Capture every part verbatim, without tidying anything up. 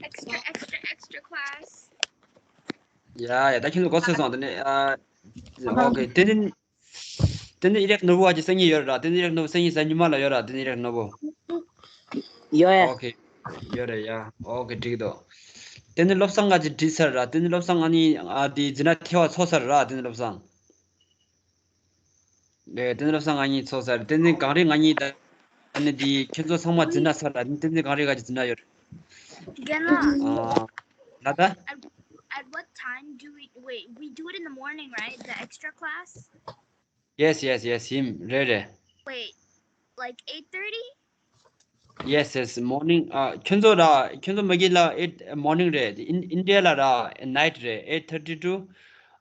Extra, extra, extra class. ཡ་ཡ། ད་ཁྱོད་ཚོ་གོ་ཚོད་སོང་། དེ་ནས་ཨ། ཨོ་ཁེ། དེ་ནས་དེ་ནས་ཨི་རེག་ནོར་བུ་བ་གི་སང་ཉིན་ཡོད་ར། དེ་ནས་ཨི་རེག་ནོར་བུ་སང་ཉིན་གཟའ་ཉི་མ་ལ་ཡོད་ར། དེ་ནས་ཨི་རེག་ནོར་བུ། ཡོད་ཡ། ཨོ་ཁེ། ཡོད་རེད་ཡ། ཨོ་ཁེ། འགྲིག་འདུག་དེ་ནས་བློ་བཟང་ང་ཅིག་བྲིས་ཚར་ར། དེ་ནས་བློ་བཟང་ང་གཉིས་ཨ་དེ་འཛིན་གྲྭ་ཐེ་བ་ཚོགས་ཚར་ར། དེ་ནས་བློ་བཟང་། ཨེ། བསྟན་འཛིན་བློ་བཟང་ང་གཉིས་ཚོགས་ཚར། བསྟན་འཛིན་གངས་རི་ང་གཉིས་ད་ནི་འདི་ཁྱོད་ཚོ་ཚང་མ་འཛིན་གྲྭ་ཚར་ལ། བསྟན་འཛིན་གངས་རི་ག་གི་འཛིན་གྲྭ་ཡོད། རྒན་ལགས། ཨ། ལ་ད། At, at what time do we, wait, we do it in the morning, right? The extra class? Yes, yes, yes. ཡིན། རེད་རེད། Wait, like eight thirty? Yes, yes, morning. ཨ། ཁྱོད་ཚོ་ར། ཁྱོད་ཚོ་མ་གི་ལ་eight morning རེད། ཨིན་ཨིན་ཌི་ཡ་ལ་ར་night རེད། eight thirty to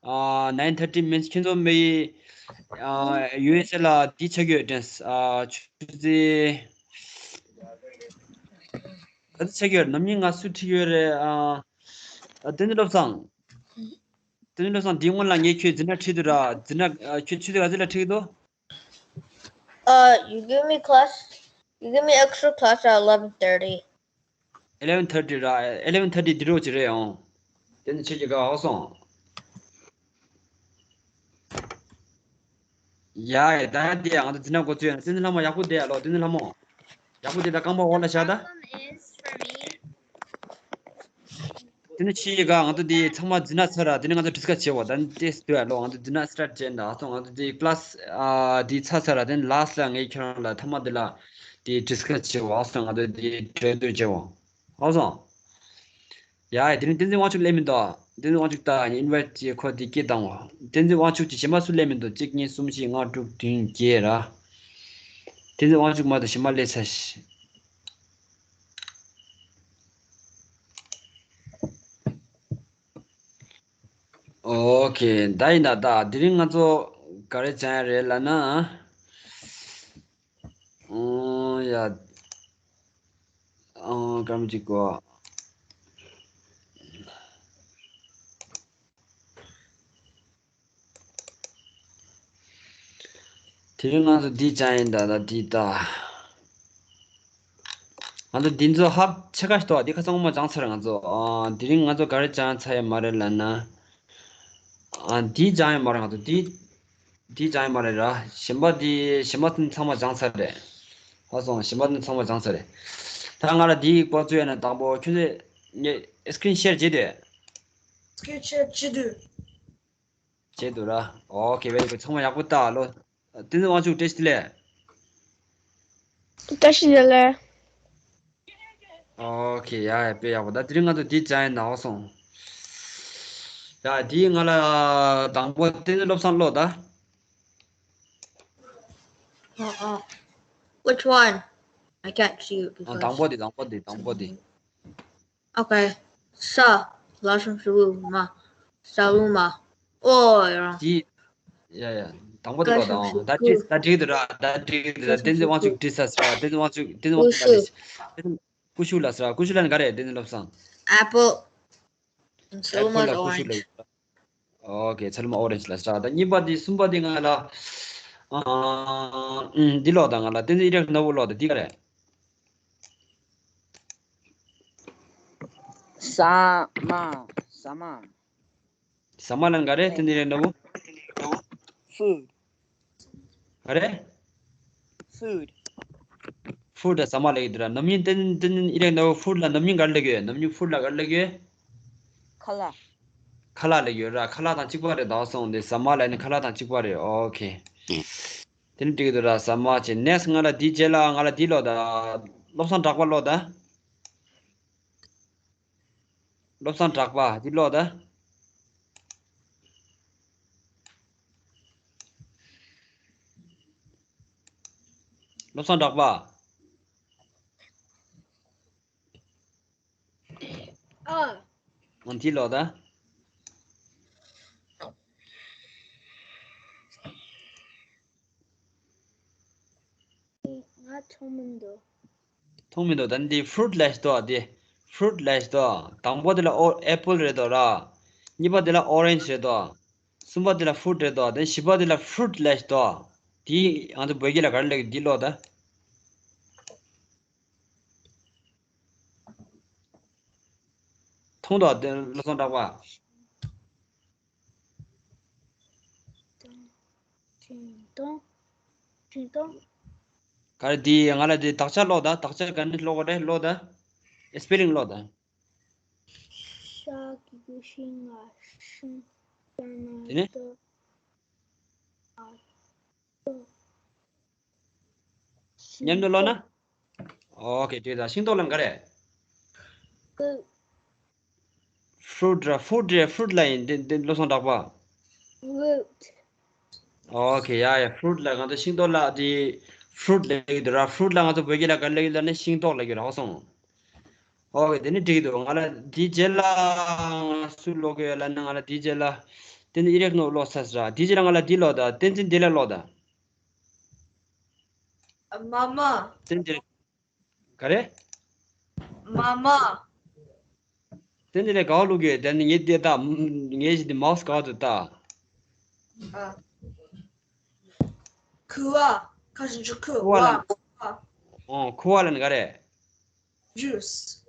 ཨ་nine thirty means ཁྱོད་ཚོ་མ་གི་ཨ་ཡུ་ཨེས་ཨེ་ལ་འདི་ཆགས་ཀྱི་ཡོད་དྲན། ཨ། ཆུ་ཚོད་ག་ཚོད་ཆགས་ཀྱི་ཡོད། ནམ་ཉིན་ང་སུ་ཁྲིད་ཡོད་རེད། ཨ། ཨ། བསྟན་འཛིན་བློ་བཟང་། བསྟན་འཛིན་བློ་བཟང་། འདི་སྔོན་ལ་ངས་ཁྱོད་འཛིན་གྲྭ་ཁྲིད་འདུག་ར། འཛིན་གྲྭ། ཨ། ཁྱོད་ཆུ་ཚོད་ག་ཚོད་ལ་ཁྲིད་ཀྱི་འདུག Uh, you give me class, you give me extra class at eleven thirty. Eleven thirty ར། eleven thirty འདི་རོགས་ཅིག་རེད་ཨང་། དེ་ནི་ཁྱེད་ཀྱི་ག་ཧོ་སོང་། ཡ་ཡ། ད་དེ་ང་ཚོ་འཛིན་གྲྭ་འགོ་ཚུགས་ཡ། བསྟན་འཛིན་ལྷ་མོ་ཡག་པོ་བསྡད་ཡ་ལོ། བསྟན་འཛིན་ལྷ་མོ། ཡག་པོ་བསྡད། ད་རྐང་པ་འོག་ལ་བཞག་ད། Problem is for me. དེ་ནས་ཕྱིའི་ག་ང་ཚོ་འདི་ཚང་མ་འཛིན་གྲྭ་ཚར་ར། དེ་ནས་ང་ཚོ་ཌིས་ཀ་སི་བྱེད་བ། ད་ནི་ཏེ་སི་ཊི་ལོ། ང་ཚོ་འཛིན་གྲྭ་སི་ཊར་ཊི་བྱས་ན་ཨ་སོང་། ང་ཚོ་འདི་ཀི་ལ་སི་ཨ་འདི་ཚར་ཚར་ར། དེ་ནས་ལ་སི་ཊི་ལ་ངས་ཁྱེད་རང་ལ་མཐའ་མ་འདི་ལ་འདི་ཌིས་ཀ་སི་བྱེད་བ་ཨ་སོང་། ང་ཚོ་འདི་གྲོས་བསྡུར་བྱེད་བ་ཨ་སོང་། ཡ་ཡ། དེ་ནས་བསྟན་འཛིན་དབང་ཕྱུག་སླེབས་མི་འདུག་བསྟན་འཛིན་དབང་ཕྱུག་ད་ཨིན་ཝའི་ཊི་བྱེད། ཁོ་འདི་སྐད་བཏང་བ། བསྟན་འཛིན་དབང་ཕྱུག་གི་གཞན་པ་སུ་སླེབས་མི་འདུག་གཅིག་གཉིས་གསུམ་བཞི་ལྔ་དྲུག་བདུན་བརྒྱད་ར། བསྟན་འཛིན་དབང་ཕྱུག་མ་གཏོགས་གཞན་པ་སླེབས་ཚར་ཤག་ཨོ་ཁེ། ད་ཡིན་ན་ད་དེ་རིང་ང་ཚོ་ག་རེ་སྦྱང་ཡ་རེད་ལབ་ན། ཨོ་ཡ། ཨོ་སྐར་མ་གཅིག་གོ། དེ་རིང་ང་ཚོ་འདི་སྦྱང་ཡིན་ད། ད་འདི་ད། ང་ཚོ་འདི་ཚོ་ཧབ་ཕྱེད་ཀ་ཞིག་འདུག་འདི་ཁ་སང་མ་སྦྱངས་ཚར་ང་ཚོ། ཨ། དེ་རིང་ང་ཚོ་ག་རེ་སྦྱངས་ཚར་ཡོད་མ་རེད་ལབ་ན། ཨ། འདི་སྦྱངས་ཡོད་མ་རེད། ང་ཚོ་འདི་འདི་སྦྱངས་ཡོད་མ་རེད་ར། གཞན་པ་འདི་གཞན་པ་ཚང་མ་སྦྱངས་ཚར་རེད། ཧ་སོང་། གཞན་པ་འདི་ཚང་མ་སྦྱངས་ཚར་རེད། ད་ང་ལ་འདི་འགོ་བཙུགས་ཡོད་ན་དང་པོ་ཁྱོད་ཚོས་ངས་སི་ཀི་རིན་ཤེར་བྱེད་དུས། སི་ཀི་རིན་ཤེར་བྱེད་དུས། བྱེད་འདུག་ར། ཨོ་ཁེ། very good. ཚང་མ་ཡག་པོ་ལྟ་ལོ། བསྟན་འཛིན་དབང་ཕྱུག་བཀྲ་ཤིས་བདེ་ལེགས། བཀྲ་ཤིས་བདེ་ལེགས། ཨོ་ཁེ། ཡ་ཡ། དཔེ་ཡག་པོ། ད་དེ་རིང་ང་ཚོ་འདི་སྦྱངས་ཡིན་ན་ཨོ་སོང་། ཡ། དེའི་ང་ལ་དང་པོ་བསྟན་འཛིན་བློ་བཟང་ཀློག་ད། Uh, uh, which one? I can't see it ཨ། དང་པོ་because དེ། དང་པོ་དེ། དང་པོ་དེ། Okay. ས། ལ་ཞབས་ཀྱུ་ལུ། མ། ས་ལུ་མ། ཨོ་ཡ། དེ། ཡ་ཡ། དང་པོ་དེ་ཀ་ལོ་ཞབས་ཀྱུ་དང་། ད་ཀུ། འགྲིག་ད་འགྲིག་འདུག་ར། ད་འགྲིག་འདུག་ཀ་ར། བསྟན་འཛིན་ཞབས་ཀྱུ་དབང་ཕྱུག་ཀུ། བྲིས་ཚར་ཟེར་ར། བསྟན་འཛིན་དབང་ཕྱུག་བསྟན་འཛིན་དབང་ཕྱུག་ཀུ་ཤུ། ད་འགྲིག་ཀུ་ཤུ་ལ་ཟེར་ར། ཀུ་ཤུ་ལ་ནི་ག་རེ། བསྟན་འཛིན་བློ་བཟང་། Apple. ཨེ་པལ་ལ་ཀུ་ཤུ་ལ། ཨོ་ཁེ། ཚ་ལུ་མ་ཨོ་རེན་ཇི་ལ་ཟེར་ར། ད་གཉིས་པ་དེ། གསུམ་པ་དེ་ང་ལ། ཨ། ཨ། ཨུམ། འདི་ལོ་ད་ང་ལ་བསྟན་འཛིན་ཨི་རེག་ནོར་བུ་ཀློག་ད། འདི་ག་རེ། ཟ་མ། ཟ་མ། ཟ་མ་ལ་ག་རེ། བསྟན་འཛིན་ཨི་རེག་ནོར་བུ། Food. ག་རེ། Food. ཧྥུཌ་ཟ་མ་ལབ་ཀྱི་འདུག་ར། ནམ་རྒྱུན་བསྟན་བསྟན་འཛིན་ཨི་རེག་ནོར་བུ་ཧྥུཌ་ལ་ནམ་རྒྱུན་ག་རེ་ལབ་ཀྱི་ཡོད། ནམ་རྒྱུན་ཧྥུཌ་ལ་ག་རེ་ལབ་ཀྱི་ཡོད། ཁ་ལག་ཁ་ལག་ལབ་ཀྱི་ཡོད་ར། ཁ་ལག་དང་གཅིག་པ་རེད། ད་སོང་སྟེ་ཟ་མ་ལབ་ནི་ཁ་ལག་དང་གཅིག་པ་རེད། ཨོ་ཁེ། དེ་ནི་འགྲིག་གི་འདུག་ར། ཟ་མ་བྱས། ནེགསི་ང་ལ་འདི་རྗེས་ལ་ང་ལ་འདི་ཀློག་ད། བློ་བཟང་གྲགས་པ་ཀློག་ད། བློ་བཟང་གྲགས་པ། འདི་ཀློག་ད། བློ་བཟང་གྲགས་པ། ཨ། འོ་འདི་ཀློག་ད། ང་མཐོང་མི་འདུག་མཐོང་མི་འདུག་ད་འདི་ཧྥུཌ་ལབ་ཀྱི་འདུག་འདི་ཧྥུཌ་ལབ་ཀྱི་འདུག་དང་པོ་དེ་ལ་ཨོ་ཨེ་པལ་རེད་འདུག་ར། གཉིས་པ་དེ་ལ་ཨོ་རེན་ཇི་རེད་འདུག་གསུམ་པ་དེ་ལ་ཧྥུཌ་རེད་འདུག་དེ་བཞི་པ་དེ་ལ་ཧྥུཌ་ལབ་ཀྱི་འདུག་དེ་ང་ཚོ་བོད་སྐད་ལ་ག་རེ་ལབ་ཀྱི། འདི་ཀློག་ད། མཐོང་དང་དེ་བློ་བཟང་གྲགས་པ། ཤིང་སྡོང་། ཤིང་སྡོང་། ག་རེ་དེ་ང་ལ་དེ་དག་ཆ་ཀློག་དང་དག་ཆ་ག་ནས་ཀློག་ག་རེ་ཀློག་དང་། སྤེ་ལིང་ཀློག་དང་། ཤ་གི་གུ་ཤིང་ང་ཤིང་ཡང་ན་དེ་ནས་སྡོང་། མཉམ་དུ་ཀློག་ན། ཨོ་ཁེ་དེ་དང་ཤིང་ཏོག་ལ་ག་རེ། ཀུ། ཧྥུ་རུ་ཊི་ར་ཧྥུ་རུ་ཊི་རེད། ཧྥུ་རུ་ཊི་ལ་ཡིན་དེ་དེ་བློ་བཟང་གྲགས་པ། ཕུ་རུ་ཊི། ཨོ་ཁེ་ཡ་ཡ་ཧྥུ་རུ་ཊི་ལ་ང་ཚོ་ཤིང་ཏོག་ལ་དེ་ཧྥུ་རུ་ཊི་ལ་ཡོད་དུ་ར། ཧྥུ་རུ་ཊི་ལ་ང་ཚོ་བོད་སྐད་ལ་ག་རེ་ལ་ཡོད་ལ་ནི་ཤིང་ཏོག་ལ་ཡོད་ར་ཧོ་སོང་། ཨོ་ཁེ་དེ་ནི་འགྲིག་འདུག་ང་ལ་དེའི་རྗེས་ལ་ང་སུ་ཀློག་གི་ཡོད་ལ་ནི་ང་ལ་དེའི་རྗེས་ལ་དེ་ནི་ཨི་རེག་ནོ་ཀློག་ཚར་ཟེར་ར། དེའི་རྗེས་ལ་ང་ལ་དེ་ཀློག་དང་བསྟན་འཛིན་དེ་ལ་ཀློག་དང་། མ་མ། བསྟན་འཛིན། ག་རེ། མ་མ། དེ་འདི་ལས་ག་བ་ལུག་གི་དེ་ནི་ངས་དེ་ལྟ། ངས་ཞིག་དེ་མའོ་སི་ག་བ་དུ་ལྟ། ཨ། ཁུ་བ། ཁ་ཞིག་ཆུ་ཁུ་ཁུ་བ་ལ། བ། ཨོ་ཁུ་བ་ལ་ནི་ག་རེ། ཇུས།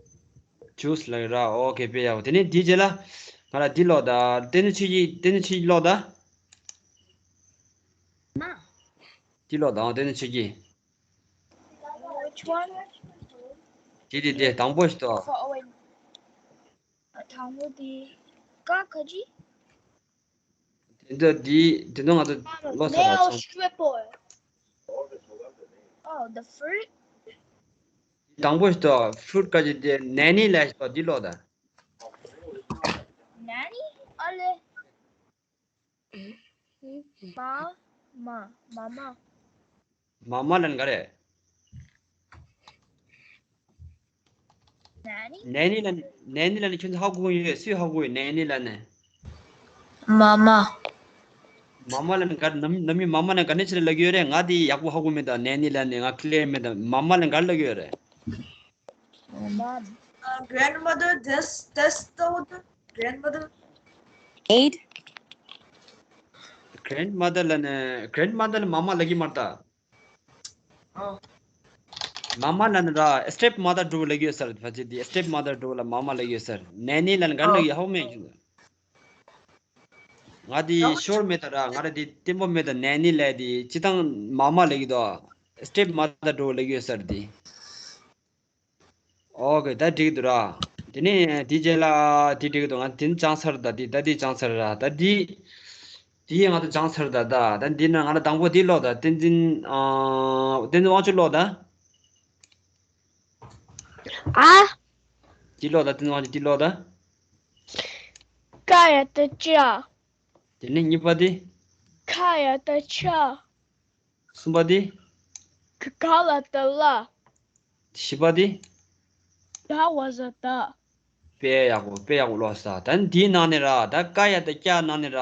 ཇུས་ལ་ར། ཨོ་ཁེ་དཔེ་ཡག་པོ། དེ་ནི་དེའི་རྗེས་ལ་ང་ལ་འདི་ཀློག་ད། དེ་ནི་ཆུ་གི་དེ་ནི་ཆུ་གི་ཀློག་ད། མ། འདི་ཀློག་ད། ཨོ་དེ་ནི་ཆུ་གི། Which one? དེ་དེ་དེ་དང་པོ་ཞིག་ཏོ། Oh, wait. དང་པོ་དེ་ཀ་ཁ་ཅི། དེ་ཚོ་འདི་དེ་ཚོ་ང་ཚོ་ཀློག་ཚར་བ་Nail ཚང་། Stripper. Oh, the fruit. དང་པོ་ཞིག་ཏོ་ཧྥུ་རུ་ཊི་ག་ཅི་དེ་ནན་ནི་ལ་ཞིག་ཏོ་འདི་ཀློག་ད། Nanny? Ale. Ma, ma, mama. མ་མ་ལ་ནི་ག་རེ། Nanny? ནན་ནི་ལ་ནན་ནི་ལ་ནི་ཁྱོད་ཚོ་ཧ་གོ་ཡོད། སུས་ཧ་གོ་ཡོད་ནན་ནི་ལ་ནི། མ་མ། མ་མ་ལ་ནི་ག་རེ། ནམ་ནམ་མི་མ་མ་ལ་ག་ནས་ཕྱིར་ལ་གི་ཡོད་རེད། ང་དེ་ཡག་པོ་ཧ་གོ་མེད་ད། ནན་ནི་ལ་ནི་ང་ཀླེ་མེད་ད། མ་མ་ལ་ག་ལ་གི་ཡོད་རེད། Mom. Uh, grandmother, this, this, the grandmother. Eight. གྷི་རེན་མ་དར་ལ་ནི་གྷི་རེན་མ་དར་ལ་མ་མ་ལ་གི་མར་ད། Oh. མ་མ་ལ་ནི་ར་སི་ཊེབ་མ་དར་འགྲོ་ལ་གི་ཡོད་ས་རེད། ཕ་ཆེ་དེ་སི་ཊེབ་མ་དར་འགྲོ་ལ་མ་མ་ལ་གི་ཡོད་ས་རེད། ནན་ནི་ལ་ནི་ག་ལ་གི་ཧ་གོ་མེད་ཀྱི། ང་དེ་ཤོར་མེད་ད་ར། ང་ར་དེ་བརྟན་པོ་མེད་ད། ནན་ནི་ལ་དེ་སྤྱི་བཏང་མ་མ་ལ་གི་དོ། སི་ཊེབ་མ་དར་འགྲོ་ལ་གི་ཡོད་ས་རེད་དེ། ཨོ་ཁེ་ད་འགྲིག་འདུག་ར། དེ་ནས་དེའི་རྗེས་ལ་དེ་འགྲིག་འདུག་ང་དེ་ནི་སྦྱངས་ཚར་ད། དེ་ད་དེ་སྦྱངས་ཚར་ར། ད་དེ་དེ་ང་ཚོ་སྦྱངས་ཚར་ད། ད་ད་འདི་ན་ང་ལ་དང་པོ་དེ་ཀློག་ད། བསྟན་འཛིན་ཨ། བསྟན་འཛིན་དབང་ཕྱུག་ཀློག་ད། ཨ། དེ་ཀློག་ད། བསྟན་འཛིན་དབང་ཕྱུག་དེ་ཀློག་ད། Kaya the cha. དེ་ནས་གཉིས་པ་དེ། Kaya the cha. གསུམ་པ་དེ། Kakala the la. བཞི་པ་དེ། That was a da. དཔེ་ཡག་པོ་དཔེ་ཡག་པོ་ཀློག་ས། ད་འདིའི་ནང་ནས་ར། ད་ཀ་ཡ་ད་ཀྱ་ནང་ནས་ར།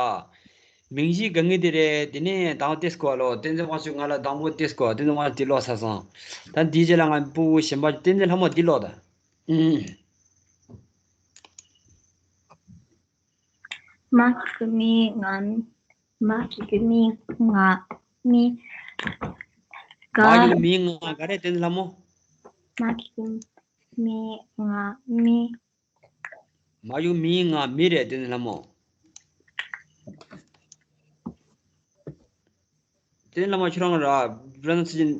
མིང་གཞི་ག་ངེས་དེ་རེད། དེ་ནས་དང་པོ་ཏེ་སྐོར་ལོ། བསྟན་འཛིན་དབང་ཕྱུག་ང་ལ་དང་པོ་ཏེ་སྐོར། བསྟན་འཛིན་དབང་ཕྱུག་དེ་ཀློག་ས་སོང་། ད་འདིའི་རྗེས་ལ་ང་སྤུ་གུ་གཞན་པ་བསྟན་འཛིན་ལྷ་མོ་འདི་ཀློག་ད། ཨུམ། མ་གི་གུ་མི་ང་། མ་གི་གུ་མི་ང་། མི། ག་མ་གི་གུ་མི་ང་ག་རེ་བསྟན་ལྷ་མོ། མ་གི་གུ་མི་ང་། མི། མ་གི་གུ་མི་ང་མི་རེད་བསྟན་ལྷ་མོ། བསྟན་ལྷ་མོ་ཁྱོད་རང་ར་པྲོ་ནན་སི་ཨེ་ཤན་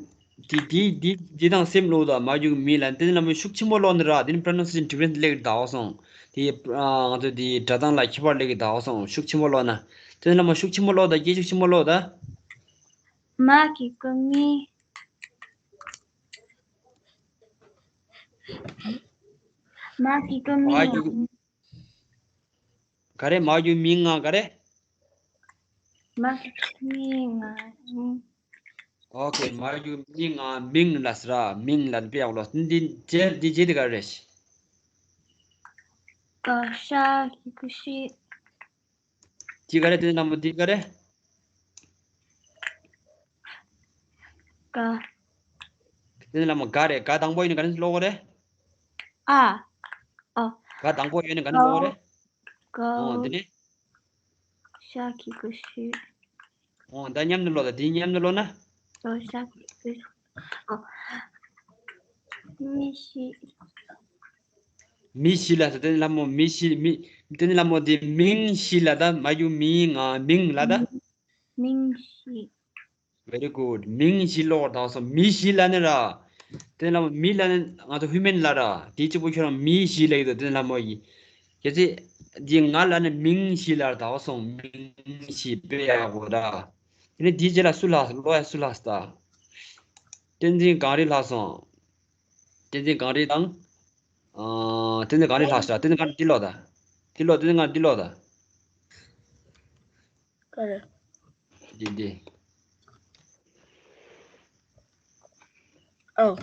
དེ་དེ་དེ་དེ་དང་སེམས་ལོག་ད། མ་གི་གུ་མི་ལ་བསྟན་ལྷ་མོ་ཤུགས་ཆེན་པོ་ལོག་ནི་ར། དེ་ནི་པྲོ་ནན་སི་ཨེ་ཤན་ཌི་ཕ་རེན་སི་སླེབས་ད་འོ་སོང་། དེ་ང་ཚོ་དེ་སྒྲ་གདངས་ལ་ཁྱད་པར་སླེབས་ད་འོ་སོང་། ཤུགས་ཆེན་པོ་ལོག་ན། བསྟན་ལྷ་མོ་ཤུགས་ཆེན་པོ་ལོག་ད། སྐད་ཤུགས་ཆེན་པོ་ལོག་ད། མ་གི་གུ་མི། མ་གི་གུ་མི། མ་གི་གུ་ག་རེ། མ་གི་གུ་མི་ང་ག་རེ། མ་གི་གུ་མི་ང་། ཨོ་ཁེ། མ་གི་གུ་མི་ང་མིང་ལ་ཟེར་ར། མིང་ལ་དཔེ་ཡག་ལོ། འདི་རྗེས་འདི་རྗེས་དེ་ག་རེ་རེད། ག་ཤ་གི་གུ་ཤི། འདི་ག་རེ། དེ་ལ་མོ་འདི་ག་རེ། ག་དེ་ལ་མོ་ག་རེད། ག་དང་པོ་ཡོད་ནི་ག་ནས་ཀློག་གོ་རེད། ཨ། ཨ། ག་དང་པོ་ཡོད་ནི་ག་ནས་ཀློག་གོ་རེད། ག་ཨོ་འདི་ནི། ཤ་གི་གུ་ཤི། ཨོ་ད་མཉམ་དུ་ཀློག་ད། འདི་མཉམ་དུ་ཀློག་ན། ཨོ་ཤ་གི་གུ་ཤི། ཨོ། མི་ཤི། མི་ཞིག་ལ་ཟེར་དེ་ནི་ལྷ་མོ་མི་ཞིག་མི་དེ་ནི་ལྷ་མོ་དེ་མིང་ཞིག་ལ་ད་མ་ཡུ་མི་ང་མིང་ལ་ད། མིང་ཞིག Very good. མིང་ཞིག་ལོག་དག་སོང་མི་ཞིག་ལ་ནི་ར། དེ་ལ་མི་ལ་ནི་ང་ཚོ་ཧུ་མན་ལ་ར། དེ་གཅིག་པུ་ཁྱོད་རང་མི་ཞིག་ལ་ཡོད་དོ་དེ་ལ་མོ་ཡི། གལ་སྲིད་འདི་ང་ལ་ནི་མིང་ཞིག་ལ་དག་སོང་མིང་ཞིག་དཔེ་ཡག་པོ་ར། དེ་ནི་འདིའི་རྗེས་ལ་སུ་ལྷག་ལོ་ཡ་སུ་ལྷག་ད། བསྟན་འཛིན་གངས་རི་ལྷག་སོང་། བསྟན་འཛིན་གངས་རི་དང་། ཨ། བསྟན་འཛིན་གངས་རི་ལྷག་ཤག་བསྟན་འཛིན་གངས་རི་འདི་ལོ་ད། འདི་ལོ་བསྟན་འཛིན་གངས་རི་འདི་ལོ་ད། ག་རེ། འདི་འདི། ཨོ།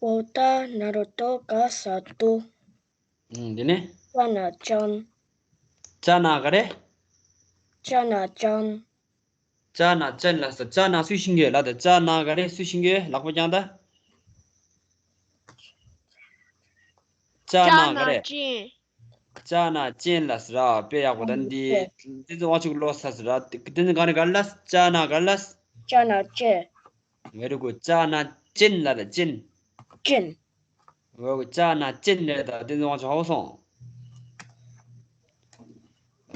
我的 Naruto 个小肚 ཨང་། འདི་ནི། ཅ་ན་ཅན། ཅ་ན་ག་རེ། ཅ་ན་ཅན། ཅ་ན་ཅན་ལ་ས་ཅ་ན་སུ་ཤིང་གི་ལ་ད་ཅ་ན་ག་རེ་སུ་ཤིང་གི་ལག་པ་བརྐྱང་ད། ཅ་ན་ག་རེ། ཅ་ན་ཅན། ཅ་ན་ཅན་ལ་ས་ར་དཔེ་ཡག་པོ་ད་འདི་དེ་ཚོ་དབང་ཕྱུག་ལོ་ས་ས་ར་དེ་ཚོ་ག་རེ་ག་ལ་ས་ཅ་ན་ག་ལ་ས། ཅ་ན་ཅན། Very good. ཅ་ན་ཅན་ལ་ད་ཅན། ཅན། འོ་ཅ་ན་ཅན་རེད་ད་དེ་ཚོ་ཧ་གོ་སོང་།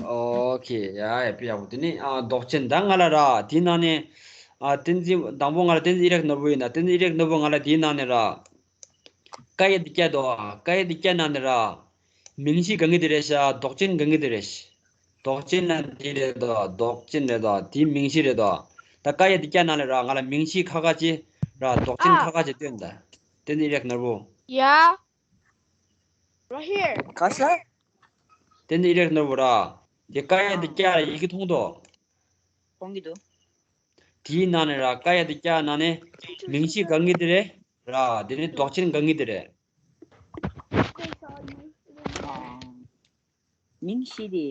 ཨོ་ཁེ་ཡ་ཡ་དཔེ་ཡག་པོ་དེ་ནི་ཨ་མདོག་ཅན་ད་ང་ལ་ར་དེའི་ནང་ནས་ཨ་བསྟན་འཛིན་དང་པོ་ང་ལ་བསྟན་འཛིན་ཨི་རག་ནོར་བུ་ཡིན་ན་བསྟན་འཛིན་ཨི་རག་ནོར་བུ་ང་ལ་དེའི་ནང་ནས་ར། ཀ་ཡ་དི་ཀྱ་དོ་ཀ་ཡ་དི་ཀྱ་ནང་ནས་ར། མིང་གཞི་གང་གི་དེ་རེད་ཤག་མདོག་ཅན་གང་གི་དེ་རེད། མདོག་ཅན་ན་འདི་རེད་དོ། མདོག་ཅན་རེད་དོ། དེའི་མིང་གཞི་རེད་དོ། ད་ཀ་ཡ་དི་ཀྱ་ནང་ལ་ར་ང་ལ་མིང་གཞི་ཁ་ཁ་ཅིག་ར་མདོག་ཅན་ཁ་ཁ་ཅིག་སྟོན་ད། དེ་ནི་རེག་ནོར་བུ། Yeah. Right here. ག་ས། དེ་ནི་རེག་ནོར་བུ་ར། དེ་ཀ་ཡ་དི་ཀྱ་ར་ཡི་གེ་མཐོང་དོ། མཐོང་གི་འདུག་དེའི་ནང་ནས་ར་ཀ་ཡ་དི་ཀྱ་ནང་ནས་མིང་གཞི་གང་གི་དེ་རེད་ར། དེ་ནི་མདོག་ཅན་གང་གི་དེ་རེད། མིང་གཞི་དེ།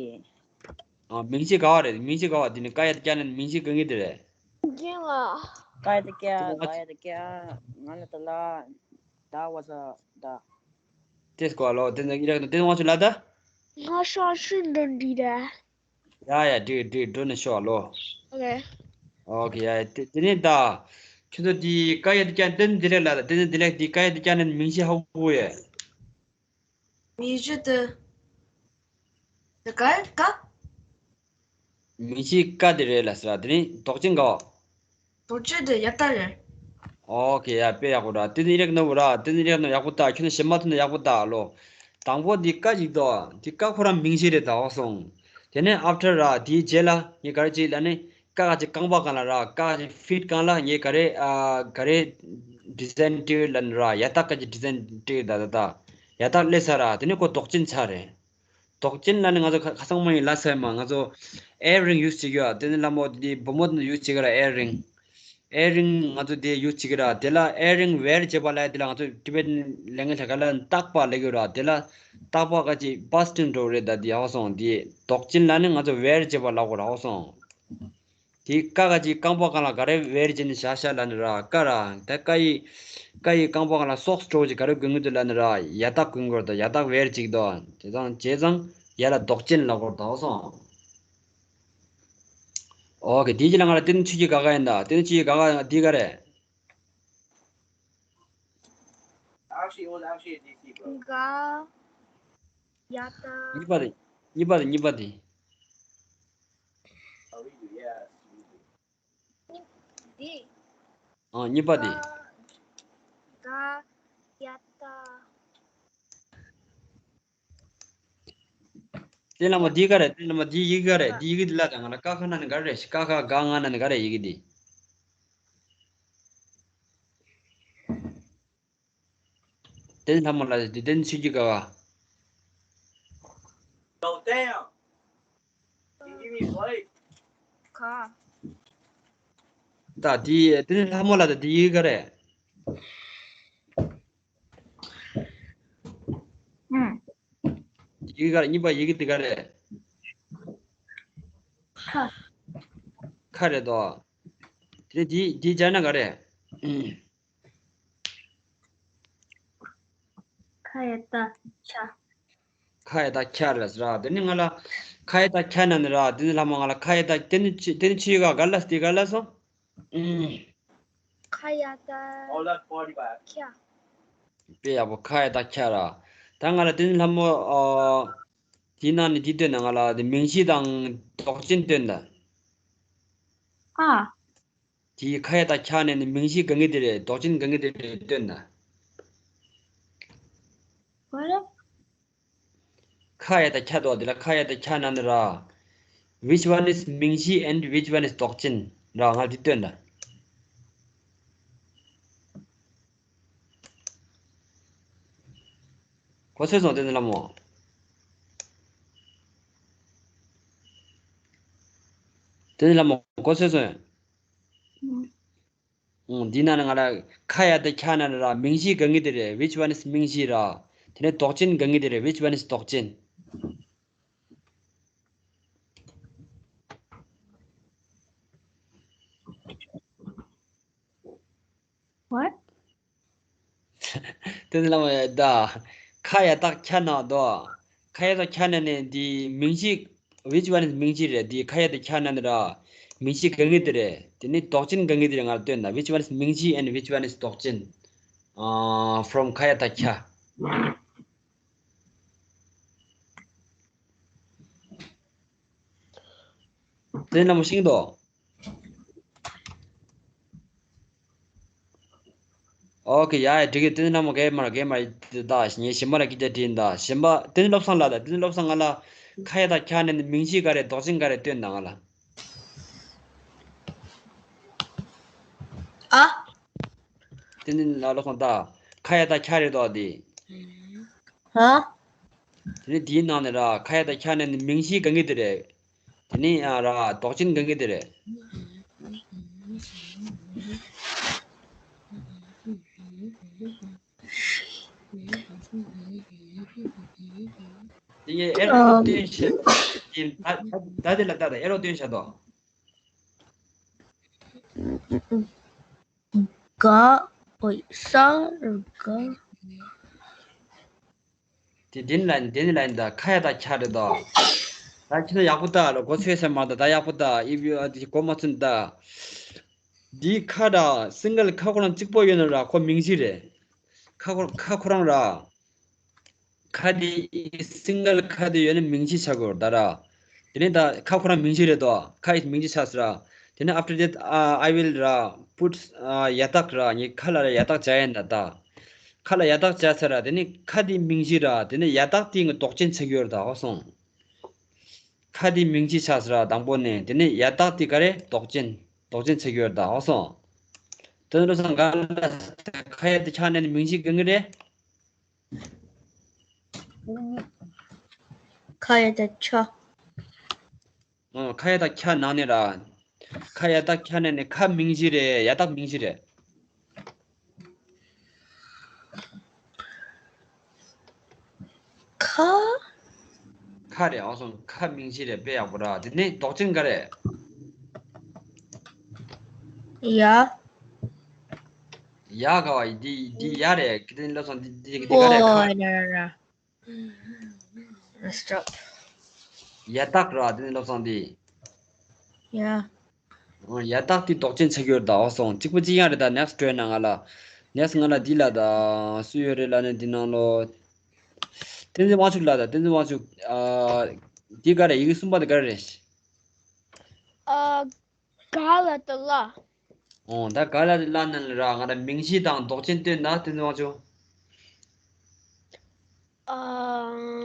ཨ། མིང་གཞི་ག་བ་རེད། མིང་གཞི་ག་བ་དེ་ནི་ཀ་ཡ་དི་ཀྱ་ནི་མིང་གཞི་གང་གི་དེ་རེད། རྒན་ལགས། ཀ་ཡ་དི་ཀྱ་ཀ་ཡ་དི་ཀྱ་ང་ལ་ད་ལ་ད་བ་ས་ད། དེ་སྐོར་ལོ་དེ་ནི་ཨི་རག་དེ་དབང་ཕྱུག་ལ་ད། ང་ཧྲང་ཧྲི་འགྲོ་འདི་རེད། ཡ་ཡ་འགྲིག་འགྲིག་འགྲོ་ནས་ཤོག་ལོ། ཨོ་ཁེ། ཨོ་ཁེ་ཡ་ཡ་དེ་དེ་ནི་ད། ཁྱོད་ཚོ་དེ་ཀ་ཡ་དི་ཀྱ་དེ་ནི་དེ་ལེགས་ལ་ད་དེ་ནི་དེ་ལེགས་དེ་ཀ་ཡ་དི་ཀྱ་ནི་མིང་གཞི་ཧ་གོ་ཡ། མིང་གཞི་དེ། དེ་ག་ག་མིང་གཞི་ཀ་དེ་རེད་ལ་ཟེར་བ་དེ་ནི་མདོག་ཅན་ག་བ། མདོག་ཅན་དེ་ཡ་ཏ་རེད། ཨོ་ཁེ་ཡ་དཔེ་ཡག་པོ་ར། དེ་ནི་ཨི་རག་ནོར་བུ་ར། དེ་ནི་ཨི་རག་ནོར་ཡག་པོ་ལྟ། ཁྱོད་ནི་ཞེ་མ་ཐུབ་ན་ཡག་པོ་ལྟ་ལོ། དང་པོ་དེ་ཀ་ཅིག་དོ། དེ་ཀ་ཁོ་རང་མིང་གཞི་རེད་ད་ཧ་གོ་སོང་། དེ་ནས་after ར་དེའི་རྗེས་ལ་ངས་ག་རེ་ཅིག་ལ་ནི། ཀ་ག་ཅིག་རྐང་པ་སྒང་ལ་ར་ཀ་ག་ཅིག་ཕིཊ་སྒང་ལ་ངས་ག་རེ་ཨ་ག་རེ་ཌི་ཛའིན་སྤྲད་ལ་ནི་ར་ཡ་ཏག་ག་ཅིག་ཌི་ཛའིན་སྤྲད་ད་ད་ད་ཡ་ཏག་སླེབས་ས་ར། དེ་ནི་ཁོ་མདོག་ཅན་ཆགས་རེད། མདོག་ཅན་ལ་ནི་ང་ཚོ་ཁ་ཁ་སང་མ་ཡིན་ལ་སེ་མ་ང་ཚོ་ཨེ་རིང་ཡུ་སི་བྱེད་ཀྱི་ཡོད། དེ་ནི་ལ་མོ་དེ་བུ་མོ་དེ་ཡུ་སི་བྱེད་ཀྱི་ར་ཨེ་རིང་། ཨེ་རིང་ང་ཚོ་དེ་ཡུ་སི་བྱེད་ཀྱི་ར། དེ་ལ་ཨེ་རིང་ཝེར་བྱེད་པ་ལ་དེ་ལ་ང་ཚོ་ཊི་བེ་ཊན་ལེང་གི་ལ་ག་ལ་རྟག་པ་ལེགས་ཡོད་ར། དེ་ལ་རྟག་པ་ག་ཅིག་བ་སི་ཊིང་འགྲོ་རེད་ད་དེ་ཧ་གོ་སོང་། དེ་མདོག་ཅན་ལ་ནི་ང་ཚོ་ཝེར་བྱེད་པ་ལ་གོ་ར་ཧ་གོ་སོང་། དེ་ཀ་ག་ཅིག་རྐང་པ་སྒང་ལ་ག་རེ་ཝེར་བྱས་ནས་བཞག་བཞག་ལ་ནི་ར་ཀ་ར། ད་ཀ་ཡི་ཀ་ཡི་རྐང་པ་སྒང་ལ་སོག་སི་འདྲ་བོ་ཅིག་ག་རེ་གོན་གི་འདུག་ལ་ནི་ར་ཡ་ཏག་གོན་དགོས་རེད་ད། ཡ་ཏག་ཝེར་བྱེད་ཀྱི་འདུག་བྱས་ཙང་བྱས་ཙང་ཡ་ལ་མདོག་ཅན་ལ་གོ་ར་ད་ཧ་གོ་སོང་། ཨོ་ཁེ། དེའི་རྗེས་ལ་ང་ལ་བསྟན་འཛིན་ཆོས་ཀྱི་དགའ་དགའ་ཡིན་ད། བསྟན་འཛིན་ཆོས་ཀྱི་དགའ་དགའ་འདི་ག་རེད། དགའ། ཡ་ཏ། གཉིས་པ་དེ། གཉིས་པ་དེ་གཉིས་པ་དེ། འདི། ཨ་གཉིས་པ་དེ། དགའ། ཡ་ཏ། དེ་ལ་མ་འདི་ག་རེད། དེ་ལ་མ་འདི་ཡི་གེ་ག་རེད། འདི་ཡི་གེ་འདི་ལ་དང་ང་ལ་ཀ་ཁ་ན་ནི་ག་རེད། ཀ་ཁ་ག་ང་ན་ནི་ག་རེད་ཡི་གེ་འདི། དེ་ལ་མ་ལ་འདི་དེ་ནི་ཆོས་ཀྱི་དགའ་བ། ད་འདི་དེ་ནི་ལྷ་མོ་ལ་དང་འདི་ཡི་གེ་ག་རེད། ཡི་གེ་ག་རེ། གཉིས་པ་ཡི་གེ་འདི་ག་རེ། ཁ། ཁ་རེད་དོ། དེ་འདི་འདི་སྦྱར་ན་ག་རེ། ཁ་ཡ་ཏ་ཁྱ། ཁ་ཡ་ཏ་ཁྱ་རེད་ཟེར་ར། དེ་ནི་ང་ལ་ཁ་ཡ་ཏ་ཁྱ་ན་ནི་ར། དེ་ནི་ལྷ་མོ་ང་ལ་ཁ་ཡ་ཏ་དེ་ནི་ཆི་དེ་ནི་ཆི་ཡི་ག་ག་ལ་སྟེ་ག་ལ་སོང་། ཁ། ཁ་ཡ་ཏ་ཁྱ། དཔེ་ཡག་པོ། ཁ་ཡ་ཏ་ཁྱ་ར། ད་ང་ལ་དེ་ནི་ལྷ་མོ། ཨ། དེའི་ནང་ནས་དེ་སྟོན་ན། ང་ལ་དེ་མིང་གཞི་དང་འདོགས་ཅན་སྟོན་ད། ཨ། དེའི་ཁ་ཡ་ཏ་ཁྱ་ནས་ནི་མིང་གཞི་གང་གི་དེ་རེད། འདོགས་ཅན་གང་གི་དེ་རེད་སྟོན་ད། What? ཁ་ཡ་ཏ་ཁྱ་དོ། དེ་ལ་ཁ་ཡ་ཏ་ཁྱ་ན་ནི་ར། Which one is མིང་གཞི་and which one is འདོགས་ཅན་ར། ང་འདི་སྟོན་ད། གོ་ཚོད་སོང་། དེ་ནི་ལ་མོ། དེ་ནི་ལ་མོ་གོ་ཚོད་སོང་། ཨང་། འདི་ན་ང་ལ་ཁ་ཡ་ཏ་ཁྱ་ན་ར། མིང་གཞི་གང་གི་དེ་རེད། Which one is མིང་གཞི་ར། དེ་ནས་འདོགས་ཅན་གང་གི་དེ་རེད། Which one is འདོགས་ཅན། What? དེ་ནི་ལ་མོ་ཡ་ད། ཁ་ཡ་ཏ་ཁྱ་ན་དོ། ཁ་ཡ་ཏ་ཁྱ་ན་ནས་འདི་མིང་གཞི། Which one is མིང་གཞི་རེད། འདི་ཁ་ཡ་ཏ་ཁྱ་ན་ནི་ར། མིང་གཞི་གང་གི་དེ་རེད། དེ་ནི་འདོགས་ཅན་གང་གི་དེ་རེད། ང་ལ་སྟོན་ད། Which one is མིང་གཞི་and which one is འདོགས་ཅན། ཨ། From ཁ་ཡ་ཏ་ཁྱ། དེ་ནི་ལ་མོ་ཤེས་དོ། ཨོ་ཁེ། ཡ་ཡ། འགྲིག་གི། དེ་ནི་ལ་མོ་གེ་མར་གེ་མར་ད། ངས་གཞན་པ་ལ་སྐད་ཆ་དྲིས་ད། གཞན་པ་དེ་ནི་བློ་བཟང་ལ་ད། དེ་ནི་བློ་བཟང་ང་ལ་ཁ་ཡ་ཏ་ཁྱ་ན་ནི་མིང་གཞི་ག་རེ་འདོགས་ཅན་ག་རེ་སྟོན་ད་ང་ལ། ཨ། དེ་ནི་ལ་བློ་བཟང་ད། ཁ་ཡ་ཏ་ཁྱ་རེད་དོ་དེ། ཧ། དེ་ནི་དེའི་ནང་ནས་ར། ཁ་ཡ་ཏ་ཁྱ་ན་ནི་མིང་གཞི་གང་གི་དེ་རེད། དེ་ནི་ཨ་ར། འདོགས་ཅན་གང་གི་དེ་རེད། དེ་ངས་ཨེ་རོ་སྟོན་བྱས། ད་ད་དེ་ལ་ལྟ་ད། ཨེ་རོ་སྟོན་བྱས་དོ། ག། ཨོ། ས། ག། དེ་དེ་ནི་ལ་ནི་དེ་ནི་ལ་ནི་ད་ཁ་ཡ་ཏ་ཁྱ་རེད་དོ། ད་ཁྱེད་ཚོ་ཡག་པོ་ལྟ་རོགས། གོ་ཚོད་སོང་མ་ད། ད་ཡག་པོ་ལྟ། ཨི་བི་ཨ་དེ་གོ་མ་ཚུན་ད། འདི་ཁ་ར་སིང་གལ་ཁ་ཁོ་རང་གཅིག་པོ་ཡོད་ན་ར། ཁོ་མིང་གཞི་རེད། ཁ་ཁོ་ཁ་ཁོ་རང་ར། ཁ་དེ་སིང་གལ་ཁ་དེ་ཡོད་ན་མིང་གཞི་ཆགས་དགོས་རེད་ད་ར། དེ་ནས་ད་ཁ་ཁོ་རང་མིང་གཞི་རེད་དོ། ཁ་ཡི་མིང་གཞི་ཆགས་ཟེར་ར། དེ་ནས་after that, uh, I will ར་put, uh, ཡ་རྟགས་ར། ངས་ཁ་ལ་ར་ཡ་རྟགས་བྱ་ཡིན་ད་ད། ཁ་ལ་ཡ་རྟགས་བྱ་ཚར་ར། དེ་ནས་ཁ་དེ་མིང་གཞི་ར། དེ་ནས་ཡ་རྟགས་དེ་ངས་འདོགས་ཅན་ཆགས་ཡོད་རེད་ད། ཧོ་སོང་། ཁ་དེ་མིང་གཞི་ཆགས་ཟེར་ར་དང་པོ་ནས། དེ་ནས་ཡ་རྟགས་དེ་ག་རེ་འདོགས་ཅན། འདོགས་ཅན་ཆགས་ཡོད་རེད་ད། ཧོ་སོང་། དེ་ནས་བློ་བཟང་ག་ལ་ཁ་ཡ་དེ་ཆགས་ནས་ནི་མིང་གཞི་གང་གི་རེད། ཁ་ཡ་ཏ་ཁྱ། ཨོ། ཁ་ཡ་ཏ་ཁྱ་ནང་ནས་ར། ཁ་ཡ་ཏ་ཁྱ་ནང་ནས་ཁ་མིང་གཞི་རེད། ཡ་རྟགས་མིང་གཞི་རེད། ཁ། ཁ་རེད། ཨོ་སོང་། ཁ་མིང་གཞི་རེད། དཔེ་ཡག་པོ་ར། དེ་ནས་འདོགས་ཅན་ག་རེ། ཡ། ཡ་ག་བ་ཡི་འདི་འདི་ཡ་རེད། དེ་ནས་བློ་བཟང་འདི་འདི་འདི་ག་རེ། ཁ། ཨོ་ར་ར་ར། Stop. ཡ་རྟགས་ར། དེ་ནས་བློ་བཟང་འདི། ཡ། ཨོ། ཡ་རྟགས་འདི་འདོགས་ཅན་ཆགས་ཡོད་རེད་ད། ཨོ་སོང་། གཅིག་པ་གཅིག་རྐྱང་རེད་ད། next སྤྲོད་ན་ང་ལ། next ང་ལ་འདི་ལ་ད། སུ་ཡོད་རེད་ལབ་ན་འདི་ནང་ལོ། བསྟན་འཛིན་དབང་ཕྱུག་ལ་ད། བསྟན་འཛིན་དབང་ཕྱུག་ཨ། འདི་ག་རེ། ཡི་གེ་གསུམ་པ་འདི་ག་རེ་རེད། ཨ། ག་ལ་ཏི་ལ། ཨོ། ད་ག་ལ་ཏི་ལ་ནང་ལ་ར། ང་ལ་མིང་གཞི་དང་འདོགས་ཅན་སྟོན་ན། བསྟན་འཛིན་དབང་ཕྱུག་ཨ།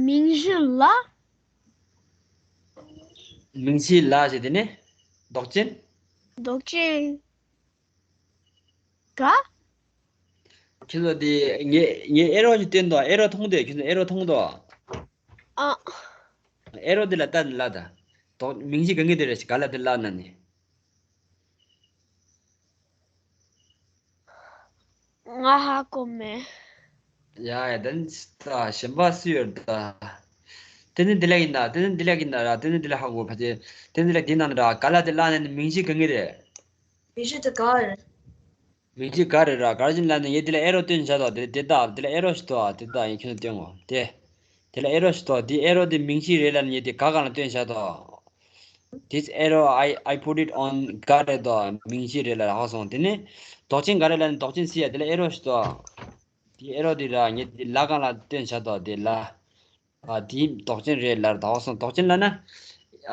མིང་གཞི་ལ། མིང་གཞི་ལ་ཞེས། དེ་ནས་འདོགས་ཅན། འདོགས་ཅན་ག། ཁྱེད་ཚོ་དེ་ངས་ངས་ཨེ་རོ་ཞིག་བསྟན་འདུག་ཨེ་རོ་མཐོང་དེ། ཁྱེད་ཚོ་ཨེ་རོ་མཐོང་འདུག་ཨ། ཨེ་རོ་དེ་ལ་ལྟ་ནས་ལབ་ད། འདོགས། མིང་གཞི་གང་གི་དེ་རེད། ག་ལ་ཏི་ལ་ནང་ནས། ང་ཧ་གོ་མེད། ཡ་ཡ། དེ་ནི་ད་གཞན་པ་སུ་ཡོད་ད། དེ་ནི་འདི་ལ་ཡིན་ད། དེ་ནི་འདི་ལ་ཡིན་ད་ར། དེ་ནི་འདི་ལ་ཧ་གོ་ཕ་ཆེ། དེ་ནི་འདི་ལ་འདི་ནང་ད་ར། ག་ལ་ཏི་ལ་ནང་ནས་མིང་གཞི་གང་གི་རེད། མིང་གཞི་དེ་ག་རེད། མིང་གཞི་ག་རེད་ར། ག་རེ་བྱས་ནས་ལབ་ན། ངས་འདི་ལ་ཨེ་རོ་སྟོན་བཞག་དོ། དེ་དེ་ད། འདི་ལ་ཨེ་རོ་ཞིག་འདུག་ཨ། དེ་ད་ཡིན། ཁྱོད་ཚོ་སྟོན་གོ། དེ། དེ་ལ་ཨེ་རོ་ཞིག་འདུག་དེ་ཨེ་རོ་དེ་མིང་གཞི་རེད་ལབ་ནས་དེ་ག་སྒང་ལ་སྟོན་བཞག་འདུག This arrow, I, I put it on ག་རེད་འདུག་མིང་གཞི་རེད་ལབ་ཧ་གོ་སོང་། དེ་ནས་མདོག་ཅན་ག་རེ་ལབ་ནས་མདོག་ཅན་སི་ཡ་དེ་ལ་ཨེ་རོ་ཞིག་འདུག་དེ་ཨེ་རོ་དེ་ར་ངས་དེ་ལ་སྒང་ལ་སྟོན་བཞག་འདུག་དེ་ལ། ཨ་དེ་མདོག་ཅན་རེད་ལབ་ད་ཧ་གོ་སོང་། མདོག་ཅན་ལབ་ན།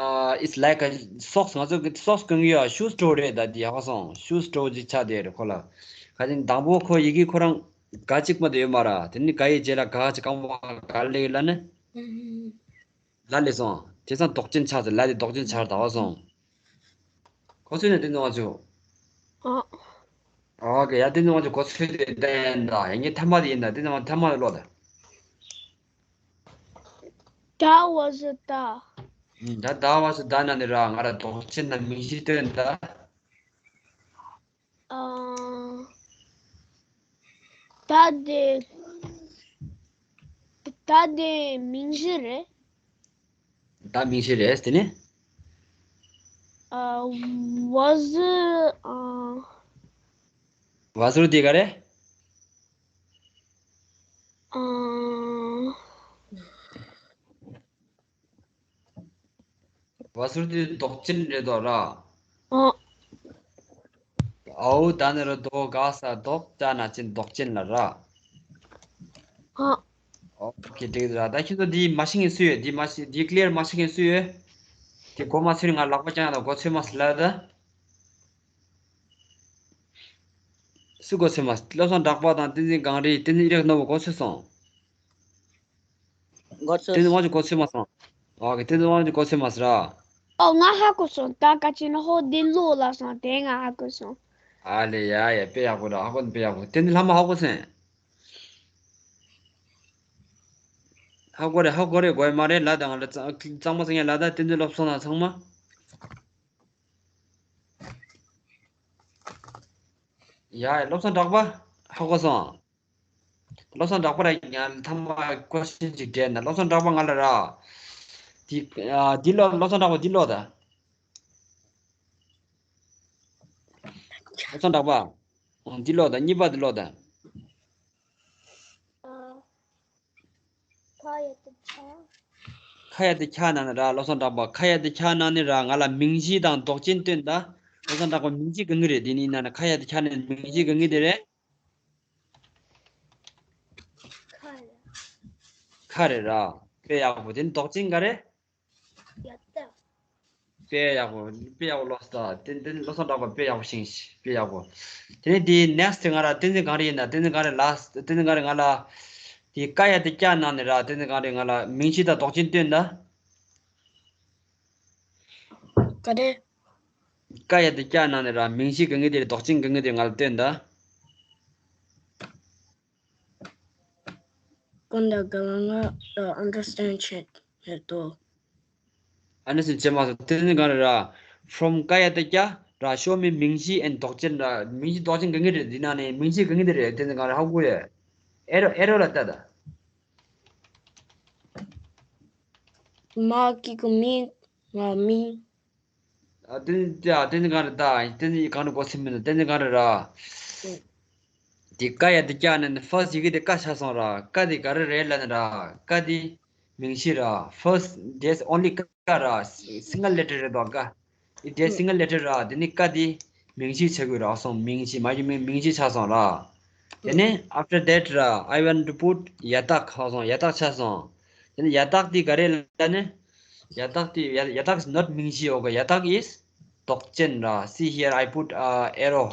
ཨ་it's like a socks ང་ཚོ་གི་སོག་སི་གོན་གི་ཡོད། ཤུ་སི་སི་ཊོར་རེད་ད་དེ་ཧ་གོ་སོང་། ཤུ་སི་སི་ཊོར་ཅིག་ཆགས་བསྡད་རེད་ཁོ་ལ། ག་དེ་དང་པོ་ཁོ་ཡི་གེ་ཁོ་རང་ག་གཅིག་མ་གཏོགས་ཡོད་མ་རེད། དེ་ནི་ག་ཡི་རྗེས་ལ་ག་གཅིག་གང་བ་ག་ལེགས་ལབ་ན། ལ་ལས་སོང་། དེ་སང་མདོག་ཅན་ཆགས་ཟེར་ལ་དེ་མདོག་ཅན་ཆགས་ད་ཧ་གོ་སོང་། གོ་ཚོད་ནས་བསྟན་འཛིན་དབང་ཕྱུག་ཨ། ཨོ་ཀེ་ཡ་བསྟན་འཛིན་དབང་ཕྱུག་གོ་ཚོད་དེ་བསྟན་ད་ཡ་ངས་ཐ་མ་དེ་ཡིན་ད་བསྟན་འཛིན་དབང་ཐ་མ་དེ་ཀློག་ད། That was a duck. ད་ད་བ་སུ་ད་ན་ནི་ར་ང་ར་མདོག་ཅན་ན་མིང་གཞི་སྟོན་ད། ཨ། ད་དེ་ད་དེ་མིང་གཞི་རེད། ད་མིང་གཞི་རེད་དེ་ནི། ཨ། was a ཨ། was དེ་ག་རེད། ཨ། བ་ཟུར་དེ་མདོག་ཅན་རེད་དོ་ར། ཨ། ཨའུ་ད་ནི་ར་དོ་ག་ས་མདོག་ཅ་ན་ཅན་མདོག་ཅན་ལ་ར། ཨ། ཨོ་ཁེ་འགྲིག་ར། ད་ཁྱེད་ཚོ་འདི་མ་ཤེས་མཁན་སུ་ཡོད། འདི་མ་ཤེས་འདི་ཀླེར་མ་ཤེས་མཁན་སུ་ཡོད། དེ་གོ་མ་ཚོད་ང་ལག་པ་བརྐྱངས་ད་གོ་ཚོད་མ་སི་ལ་ད། སུ་གོ་ཚོད་མ་སི། བློ་བཟང་གྲགས་པ་དང་བསྟན་འཛིན་གངས་རི་བསྟན་འཛིན་ཨི་རག་ནོ་བོ་གོ་ཚོད་སོང་། འགོ་ཚུགས། དེ་ནི་དབང་ཆ་གོ་ཚོད་མ་སོང་། ཨོ་ཀེ་དེ་ནི་དབང་ཆ་གོ་ཚོད་མ་སོང་ར། ཨོ་ང་ཧ་གོ་སོང་། ད་ཀ་ཅི་ན་ཧོ་དེ་ལོ་ལ་སོང་དེ་ང་ཧ་གོ་སོང་། ཨ་ལེ་ཡ་ཡ་དཔེ་ཡག་པོ་ར། ཧ་གོ་ནི་དཔེ་ཡག་པོ། དེ་ནི་ལྷ་མ་ཧ་གོ་སེང་། ཧ་གོ་རེ་ཧ་གོ་རེ་གོ་ཡ་མ་རེད་ལ། ད་ང་ལ་གཙང་གཙང་མ་ཚང་ཡ་ལ། ད་དེ་ནི་སློབ་སོང་ན་ཚང་མ། ཡ་ཡ་བློ་བཟང་གྲགས་པ་ཧ་གོ་སོང་། བློ་བཟང་གྲགས་པ་ར་ཡང་ཐ་མ་ཀོ་ཤན་ཅིག་དྲིས་ན། བློ་བཟང་གྲགས་པ་ང་ལ་ར། འདི་ཨ་འདི་ལོ་བློ་བཟང་གྲགས་པ་འདི་ལོ་ད། བློ་བཟང་གྲགས་པ། འདི་ལོ་ད་གཉིས་པ་འདི་ལོ་ད། ཁ་ཡ་དེ་ཁྱག་ན་ནི་ར་བློ་བཟང་གྲགས་པ། ཁ་ཡ་དེ་ཁྱག་ན་ནི་ར་ང་ལ་མིང་གཞི་དང་མདོག་ཅན་སྟོན་ད། བློ་བཟང་གྲགས་པ་མིང་གཞི་གང་གི་རེད། འདི་ནི་ན་ན་ཁ་ཡ་དེ་ཁྱག་ན་ནི་མིང་གཞི་གང་གི་དེ་རེད། ཁ་རེད་ར། དཔེ་ཡག་པོ། དེ་ནི་མདོག་ཅན་ག་རེད། དཔེ་ཡག་པོ་དཔེ་ཡག་པོ་ཀློག་ད། དེ་དེ་ནི་བློ་བཟང་གྲགས་པ་དཔེ་ཡག་པོ་ཤེས་ཤིག་དཔེ་ཡག་པོ། དེ་ནི་དེ་ནེག་སི་ཊི་ང་ར་བསྟན་འཛིན་གངས་རི་ཡིན་ན། བསྟན་འཛིན་གངས་རི་ལ་བསྟན་འཛིན་གངས་རི་ང་ལ། དེ་ཀ་ཡ་དེ་ཀྱ་ནང་ནས་ར་བསྟན་འཛིན་གངས་རི་ང་ལ་མིང་གཞི་དང་མདོག་ཅན་སྟོན་ད། ག་རེ། ཀ་ཡ་དེ་ཀྱ་ནང་ནས་ར་མིང་གཞི་གང་གི་དེ་རེད། མདོག་ཅན་གང་གི་དེ་རེད། ང་ལ་སྟོན་ད། ཀུན་ད་ག་ལ་ང་ཨན་ཌར་སི་ཊེན་ཌི་བྱེད་མེད་དོ། ཨན་ཌར་སི་ཊེན་ཌི་བྱེད་མ་སོང་། དེ་ནི་གང་རེད་ར། ཕྲོམ་ཀ་ཡ་དེ་ཀྱ་ར་ཤོ་མི་མིང་གཞི་ཨེན་མདོག་ཅན་ར། མིང་གཞི་མདོག་ཅན་གང་གི་རེད། འདི་ནང་ནས་མིང་གཞི་གང་གི་དེ་རེད། དེ་ནི་གང་རེད་ཧ་གོ་ཡ། ཨེ་རོ་ཨེ་རོ་ལ་ལྟ་ད། མ་ཀི་ཀུ་མི་ང་མི། ཨ་དེ་ནི་ཨ་དེ་ནི་གང་རེད་ད། དེ་ནི་གང་རེད་གོ་སེམས་མི་འདུག་དེ་ནི་གང་རེད་ར། དེ་ཀ་ཡ་དེ་ཀྱ་ནི་ནི་ཕར་སི་ཊི་ཡི་གེ་དེ་ཀ་ཆགས་སོང་ར། ཀ་དེ་ག་རེ་རེད་ལབ་ན་ར། ཀ་དེ་མིང་གཞི་ར། ཕར་སི་ཊི་there's only ཀ་ར། སིང་གལ་ལེ་ཊར་རེད་དོ་ཀ། It is single letter ར། དེ་ནི་ཀ་དེ་མིང་གཞི་ཆགས་དགོས་ར་སོང་། མིང་གཞི་མ་གཞི་མིང་མིང་གཞི་ཆགས་སོང་ར། དེ་ནི་after that ར། I want to put ཡ་བཏགས་ཧ་སོང་། ཡ་བཏགས་ཆགས་སོང་། དེ་ནི་ཡ་བཏགས་དེ་ག་རེ་ལབ་ན། ཡ་བཏགས་དེ་ཡ་ཡ་བཏགས་is not མིང་གཞི། ཨོ་ཀེ་ཡ་བཏགས་is མདོག་ཅན་ར། See here, I put a arrow.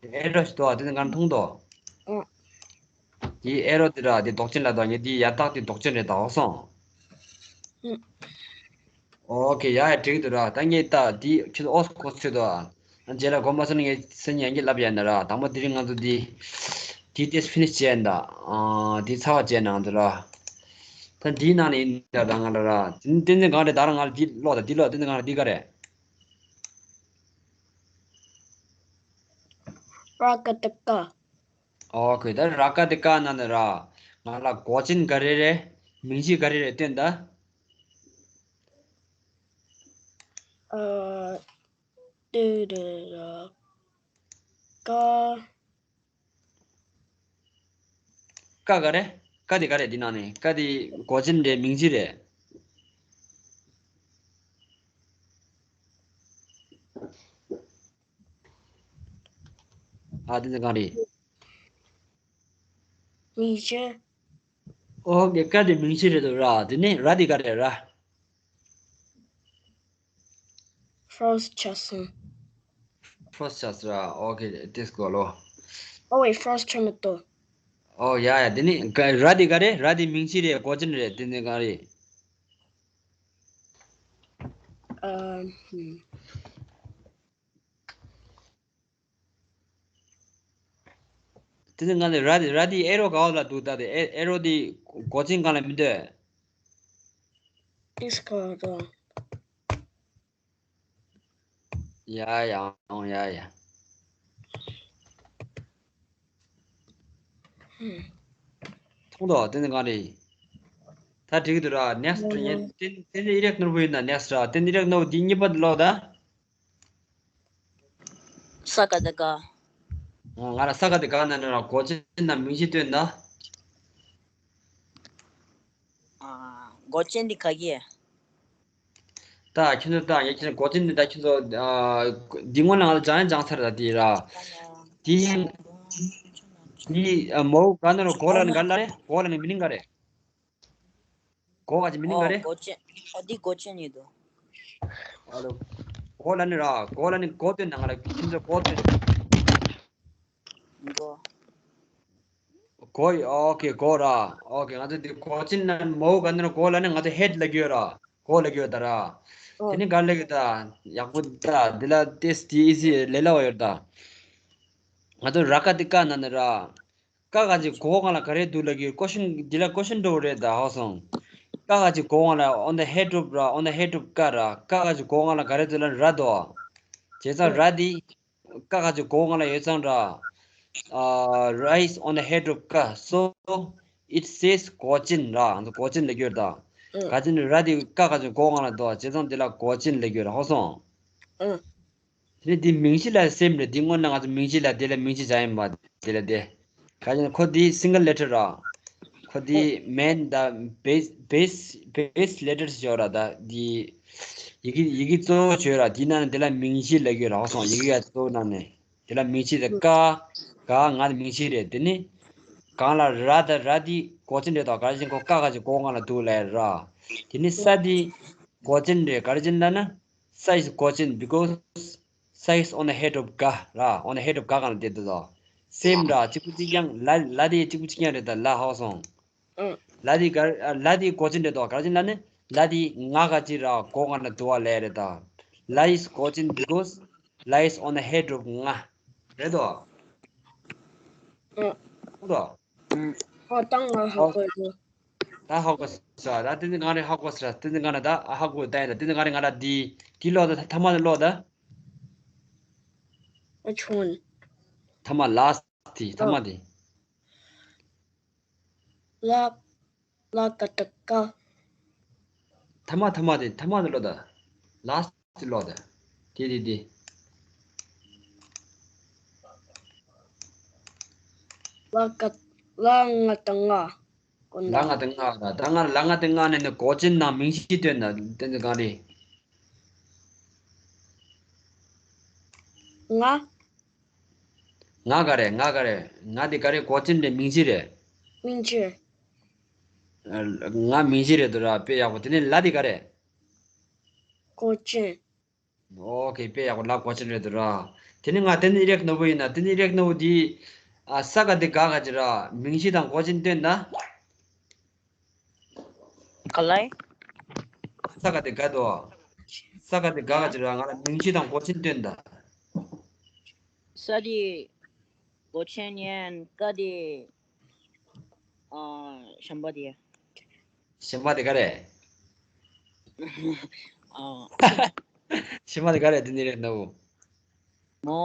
ཨེ་རོ་ཞིག་འདུག་དེ་ནི་གང་མཐོང་དོ། དེའི་ཨེ་རོ་དེ་ར་དེ་མདོག་ཅན་ལ་དོ། ངས་དེའི་ཡ་བཏགས་དེ་མདོག་ཅན་རེད་དོ་སོང་། ཨོ་ཁེ་ཡ་ཡ་འགྲིག་འདུག་ར། ད་ངས་ད་དེ་ཁྱོད་ཨོ་གོ་ཚོད་དོ། རྗེས་ལ་གོ་མ་སོང་ན་ངས་སེམས་ཡན་གྱི་ལབ་ཡ་ན་ར། དང་པོ་དེ་རིང་ང་ཚོ་དེ་དེ་ཏེས་ཕི་ནིཤ་བྱས་ན་ད། དེ་ཚར་བ་བྱས་ན་ང་ཚོ་ར། ད་འདིའི་ནང་ནས་ཡིན་ད་ང་ལ་ར། དེ་ནི་གང་རེད། ད་ར་ང་ལ་འདི་ཀློག་ད། འདི་ཀློག་དེ་ནི་གང་རེད། འདི་ག་རེད། ར་ཀ་ཏི་ཀ། ཨོ་ཁེ་ད་ར་ཀ་དེ་ཀ་ན་ནི་ར། ང་ལ་མདོག་ཅན་ག་རེ་རེད། མིང་གཞི་ག་རེ་རེད་སྟོན་ད། ཨ། དེ་རེད་ར། ཀ། ཀ་ག་རེ། ཀ་དེ་ག་རེད། འདི་ནང་ནས་ཀ་དེ་གོ་ཅན་རེད། མིང་གཞི་རེད། ཨ་དེ་ཚོ་གང་རེད། མིང་གཞི། ཨོ་ཀེ། ཀ་དེ་མིང་གཞི་རེད་འདུག་ར། དེ་ནས་ར་དེ་ག་རེད་ར། ཕོ་རོ་སི་ཆགས་སོང་། ཕོ་རོ་སི་ཆགས་སོང་ར། ཨོ་ཀེ། དེ་སྐོར་ལོ། ཨོ་ཝེ། ཕོ་རོ་སི་ཆགས་མི་འདུག་ཨོ་ཡ་ཡ། དེ་ནས་ཀ་ར་དེ་ག་རེད། ར་དེ་མིང་གཞི་རེད། གོ་ཅན་རེད། དེ་ནས་གང་རེད། ཨ་ཧུམ། དེ་ནས་ང་ནི་ར་དེ་ར་དེ་ཨེ་རོ་ག་བ་ལ་འདུག་ད་དེ་ཨེ་ཨེ་རོ་དེ་གོ་ཅན་གང་ལ་མི་འདོད། ཨིས་ཀ་ར། ཡ་ཡ། ཨང་། ཡ་ཡ། ཧུམ། མཐོང་དོ། དེ་ནས་གང་རེད། ད་འགྲིག་གི་འདུག་ར། ནེག་སི་ཊི། ཡ་ཡ། དེ་དེ་ནས་ཨི་རེག་ནོར་བུ་ཡིན་ན་ནེག་སི་ཊི་ར། དེ་ནས་ཨི་རེག་ནོར་བུ་དེ་གཉིས་པ་ལོག་ད། ས་ག་དེ་ག་ང་ལ་ས་ག་དེ་ག་ན་ནི་ར་གོ་ཅན་ན་མིང་གཞི་སྟོན་ན། ཨ། གོ་ཅན་དེ་ག་གི། ད་ཁྱོད་ཚོ་ད་ངས་ཁྱོད་གོ་ཅན་དེ་ད་ཁྱོད་ཚོ་ཨ་འདི་སྔོན་ལ་ང་ལ་སྦྱང་ཡང་སྦྱང་ཚར། ད་དེ་ར་དེ་ཡིན། དེ་ཨ་མོ་ག་ན་ར་གོ་ལ་ནི་ག་ལ་རེད། གོ་ལ་ནི་མི་ནིང་ག་རེད། གོ་ག་ཅི་མི་ནིང་ག་ཨོ་རེད། གོ་ཅན། ཨོ་འདི་གོ་ཅན་ཡིན་འདུག་ཨ་ལོ། གོ་ལ་ནི་ར། གོ་ལ་ནི་གོ་སྟོན་ན། ང་ལ་ཁྱིམ་ཚང་གོ་སྟོན། གོ་གོ་ཡི། ཨོ་ཁེ། གོ་ར། ཨོ་ཁེ། ང་ཚོ་འདི་གོ་ཅན་ན་མོ་ག་ནི་ར་གོ་ལ་ནི་ང་ཚོ་ཧེད་ལ་གྱོད་ར། གོ་ལ་གྱོད་ད་ར། ཨོ། དེ་ནི་ག་ལ་གྱོད་ད། ཡག་པོ་ད། འདི་ལ་ཏེས་ཏི་ཨི་ཟི་ལས་སླ་བ་ཡོད་ད། ང་ཚོ་ར་ཀ་འདི་ཀ་ན་ནི་ར། ཀ་ག་ཅིག་གོ་གང་ལ་ག་རེ་འདུག་ལབ་ཀྱི་ཀོ་ཤན། འདི་ལ་ཀོ་ཤན་འདྲ་བོ་རེད་ད། ཧ་སོང་། ཀ་ག་ཅིག་གོ་གང་ལ། on the head of ར། on the head of ཀ་ར། ཀ་ག་ཅིག་གོ་གང་ལ་ག་རེ་འདུག་ལབ་ན་ར་འདུག་བྱས་ཙང་ར་འདི་ཀ་ག་ཅིག་གོ་གང་ལ་ཡོད་ཙང་ར། ཨ། ར་is on the head of ཀ། so it says གོ་ཅན་ར། ང་ཚོ་གོ་ཅན་ལབ་ཀྱི་ཡོད་ད། ག་ཅི་ནི་ར་འདི་ཀ་ག་ཅིག་གོ་གང་ལ་འདུག་བྱས་ཙང་འདི་ལ་གོ་ཅན་ལབ་ཀྱི་ཡོད་ར། ཧ་སོང་། དེ་ནས་འདི་མིང་གཞི་ལ་སེམས་རེད། འདི་སྔོན་ན་ང་ཚོ་མིང་གཞི་ལ། དེ་ལ་མིང་གཞི་བྱ་ཡིན་པ། དེ་ལ་དེ། ག་ཅི་ན་ཁོ་འདི་single letter ར། ཁོ་འདི་main ད་base base base letters ཡོད་ར། ད་འདི་ཡི་གེ་ཡི་གེ་གཙོ་བོ་བྱོས་ར། འདི་ནང་ནས་འདི་ལ་མིང་གཞི་ལབ་ཀྱི་ཡོད་ར། ཧ་སོང་། ཡི་གེ་གཙོ་བོ་ནང་ནས་འདི་ལ་མིང་གཞི་དེ་ཀ་ག་ང་ལ་མིང་གཞི་རེད། དེ་ནི་གང་ལ་ར་ད་ར་འདི་གོ་ཅན་རེད་ད། ག་རེ་བྱས་ཁོ་ཀ་ག་ཅིག་གོ་གང་ལ་འདུག་ལབ་ར། དེ་ནི་ས་འདི་གོ་ཅན་རེད། ག་རེ་བྱས་ལབ་ན། ས་is གོ་ཅན། because ས is on the head of ག་ར། on the head of ག་གང་ལ་བསྡད་འདུག་ད། same ར། གཅིག་པུ་གཅིག་རྐྱང་། ལ་ལ་དེ་གཅིག་པུ་གཅིག་རྐྱང་རེད་ད། ལ་ཧ་སོང་། ལ་དེ་ག་ལ་དེ་གོ་ཅན་རེད་ད། ག་རེ་བྱས་ལབ་ན། ལ་དེ་ང་ག་ཅིག་ར་གོ་གང་ལ་འདུག་བ་ལབ་རེད་ད། ལ་is གོ་ཅན། because ལ་is on the head of ང་རེད་དོ། ཨོ་ད་ང་ཧ་གོ་ཡོད། ད་ཧ་གོ་ས་ར། ཏན་ཏན་ང་རེ་ཧ་གོ་ས་ར། ཏན་ཏན་ང་རེ་ད་ཧ་གོ་ད་ཡིན་ད། ཏན་ཏན་ང་རེ་ང་ར་འདི་འདི་ལོག་ད། ཐ་མ་ལོག་ད། Which one? ཐ་མ་last དེ། ཐ་མ་དེ། ལ་ལ་ཀ་ཏ་ཀ། ཐ་མ་ཐ་མ་དེ། ཐ་མ་དེ་ལོག་ད། last དེ་ལོག་ད། དེ་དེ་དེ། ལ་ཀ་ལ་ང་ཏ་ང་། ལ་ང་ཏ་ང་ར། ད་ང་ལ་ང་ཏ་ང་ནས་ནི་གོ་ཅན་ནང་མིང་གཞི་སྟོན་ན། དེ་ནི་གང་རེད། ང་། ང་ག་རེ། ང་ག་རེ། ང་དེ་ག་རེ། གོ་ཅན་རེད། མིང་གཞི་རེད། མིང་གཞི། ང་མིང་གཞི་རེད་འདུག་ར། དཔེ་ཡག་པོ། དེ་ནས་ལ་དེ་ག་རེ། གོ་ཅན། ཨོ་ཁེ། དཔེ་ཡག་པོ། ལ་གོ་ཅན་རེད་འདུག་ར། དེ་ནས་ང་དེ་ནས་ཨི་རེག་ནོར་བུ་ཡིན་ན། དེ་ནས་ཨི་རེག་ནོར་བུ་དེ། ཨ། ས་ག་དེ་ག་ག་ཅི་ར། མིང་གཞི་དང་གོ་ཅན་སྟོན་ན། ག་ལ། ས་ག་དེ་ག་དོ། ས་ག་དེ་ག་ག་ཅི་ར། ང་ལ་མིང་གཞི་དང་གོ་ཅན་སྟོན་ད། ས་དེ་གོ་ཅན་ཡིན། ཀ་དེ་ཨ། གཞན་པ་དེ། གཞན་པ་དེ་ག་རེ། ཨ། གཞན་པ་དེ་ག་རེ། དེ་ནི་རེད་ནོ། མོ།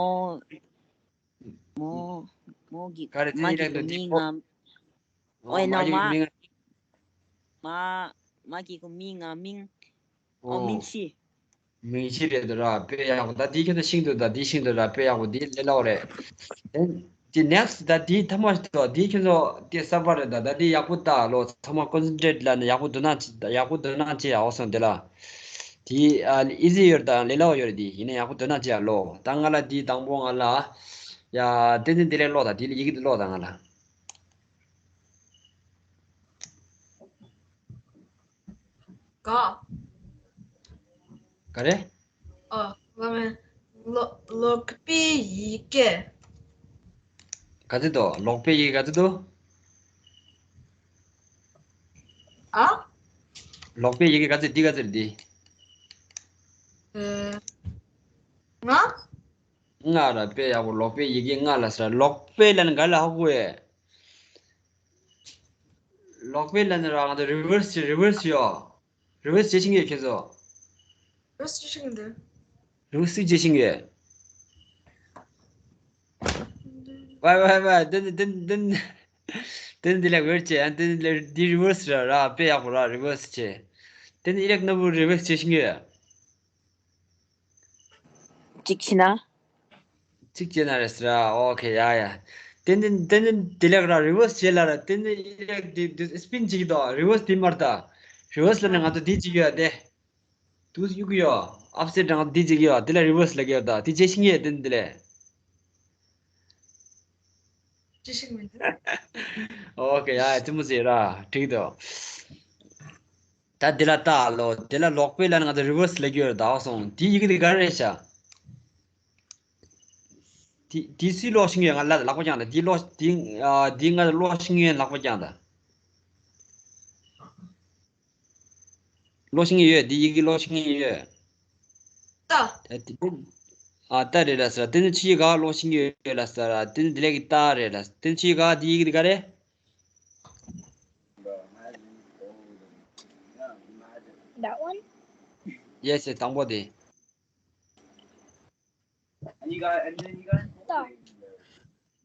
མོ། མོ་གི་ག་རེ། དེ་མ་ནི་གི་རེད་ནོ། དེ་མིང་ང་། ཨོ་ཨེ་ནོ། མ་གི་མ་མིང་། མ་མ་གི་གུ་མིང་ང་མིང་། ཨོ། ཨོ་མིང་གཞི། མིང་གཞི་རེད་འདུག་ར། དཔེ་ཡག་པོ། ད་འདི་ཁྱོད་ཚོ་ཤེས་འདུག་ད་འདི་ཤེས་འདུག་ར། དཔེ་ཡག་པོ། འདི་ལས་སླ་བོ་རེད། དེ་ དེ་next ད་དེའི་ཐ་མ་ཞིག་ཏོ། དེའི་ཁྱོད་ཚོ་དེ་གསར་པ་རེད། ད་ད་དེ་ཡག་པོ་ལྟ་ལོ། ཚང་མ་concentrate ལ་ནི་ཡག་པོ་དོ་སྣང་ཡག་པོ་དོ་སྣང་བྱེད་ཡག་སོང་དེ་ལ། དེ་ཨ་easy ཡོད་དང་ལས་སླ་བོ་ཡོད་རེད། དེ་ཡིན་ན་ཡག་པོ་དོ་སྣང་བྱེད་ཡག་ལོ། ད་ང་ལ་དེ་དང་པོ་ང་ལ་ཡ་བསྟན་འཛིན་བདེ་ལེགས་ཀློག་དང་། དེ་ལ་ཡི་གེ་དེ་ཀློག་དང་ང་ལ། ག་ག་རེ། ཨ། ལ་མེ། ལོ་ཀློག་པའི་ཡི་གེ། ག་ཚོད་དོ། ཀློག་པའི་ཡི་གེ་ག་ཚོད་དོ། ཨ། ཀློག་པའི་ཡི་གེ་ག་ཚོད། འདི་ག་ཚོད་འདི། ཨེ། ལྔ། ལྔ་ར། དཔེ་ཡག་པོ། ཀློག་པའི་ཡི་གེ་ལྔ་ལ་ཟེར། ཀློག་པའི་ལ་ནི་ག་ལ་ཧ་གོ་ཡེ། ཀློག་པའི་ལ་ནི་ར་ང་ཚོ་reverse བྱེད། reverse ཡོ། reverse བྱེད་ཤིང་ཡོད་ཁྱེད་ཚོ། reverse བྱེད་ཤིང་འདི། reverse བྱེད་ཤིང་ཡོད། ཝའི་ཝའི་ཝའི། དེ་དེ་དེ་དེ་དེ་འདི་ལ་reverse བྱེད། ཨ། དེ་འདི་reverse ར་ར། དཔེ་ཡག་པོ་ར། reverse བྱེད། དེ་ནི་ཨི་རེག་ནོ་བུ་reverse བྱེད་ཤིང་ཡོད། གཅིག་བྱས་ན། གཅིག་བྱས་ན་རེད་ཟེར་ར། ཨོ་ཁེ། ཡ་ཡ། དེ་ནི་དེ་ནི་དེ་ལེགས་ར། reverse བྱེད་ལ་ར། དེ་ནི་ཨི་རེག་དེ་དེ་spin བྱེད་ཀྱི་དོ། reverse དེ་མར་ད། reverse ལ་ནི་ང་ཚོ་དེ་བྱེད་ཀྱི་ཡོད་དེ། དུས་གཡུག་གི་ཡོད། upside down དེ་བྱེད་ཀྱི་ཡོད། དེ་ལ་reverse ལ་གི་ཡོད་ད། དེ་བྱེད་ཤིང་ཡོད། དེ་ནི་དེ་ལས། ཅི་ཞིག་མི་འདུག་ཨོ་ཁེ། ཡ་ཡ། ཙི་མོ་ཟེར་ར། འགྲིག་འདུག་ད་འདི་ལ་ལྟ་ལོ། འདི་ལ་ཀློག་པའི་ལ་ནི་ང་ཚོ་reverse ལ་གི་ཡོད་རེད། ད་སོང་། དེའི་ཡི་གེ་དེ་ག་རེ་རེད་ཤག་དེ་དེ་སུས་ཀློག་ཤིང་ཡོད། ང་ལ་ལག་པ་བརྐྱངས་དང་། དེ་ཀློག་དེ་ཨ་དེ་ང་ལ་ཀློག་ཤིང་ཡོད། ལག་པ་བརྐྱངས་དང་། ཀློག་ཤེས་ཀྱི་ཡོད། འདི་ཡི་གེ་ཀློག་ཤེས་ཀྱི་ཡོད། ཏ། ད་དེ་ཨ་ཏ་རེད་ལ་ཟེར། དེ་ནི་ཕྱི་ཡི་ག་ཀློག་ཤེས་ཀྱི་ཡོད་ལ་ཟེར། དེ་ནི་དེ་ལས་ཀྱི་ཏ་རེད་ལ། དེ་ནི་ཕྱི་ཡི་ག་འདི་ཡི་གེ་འདི་ག་རེད། That one? Yes, yes, དང་པོ་དེ། ཏ།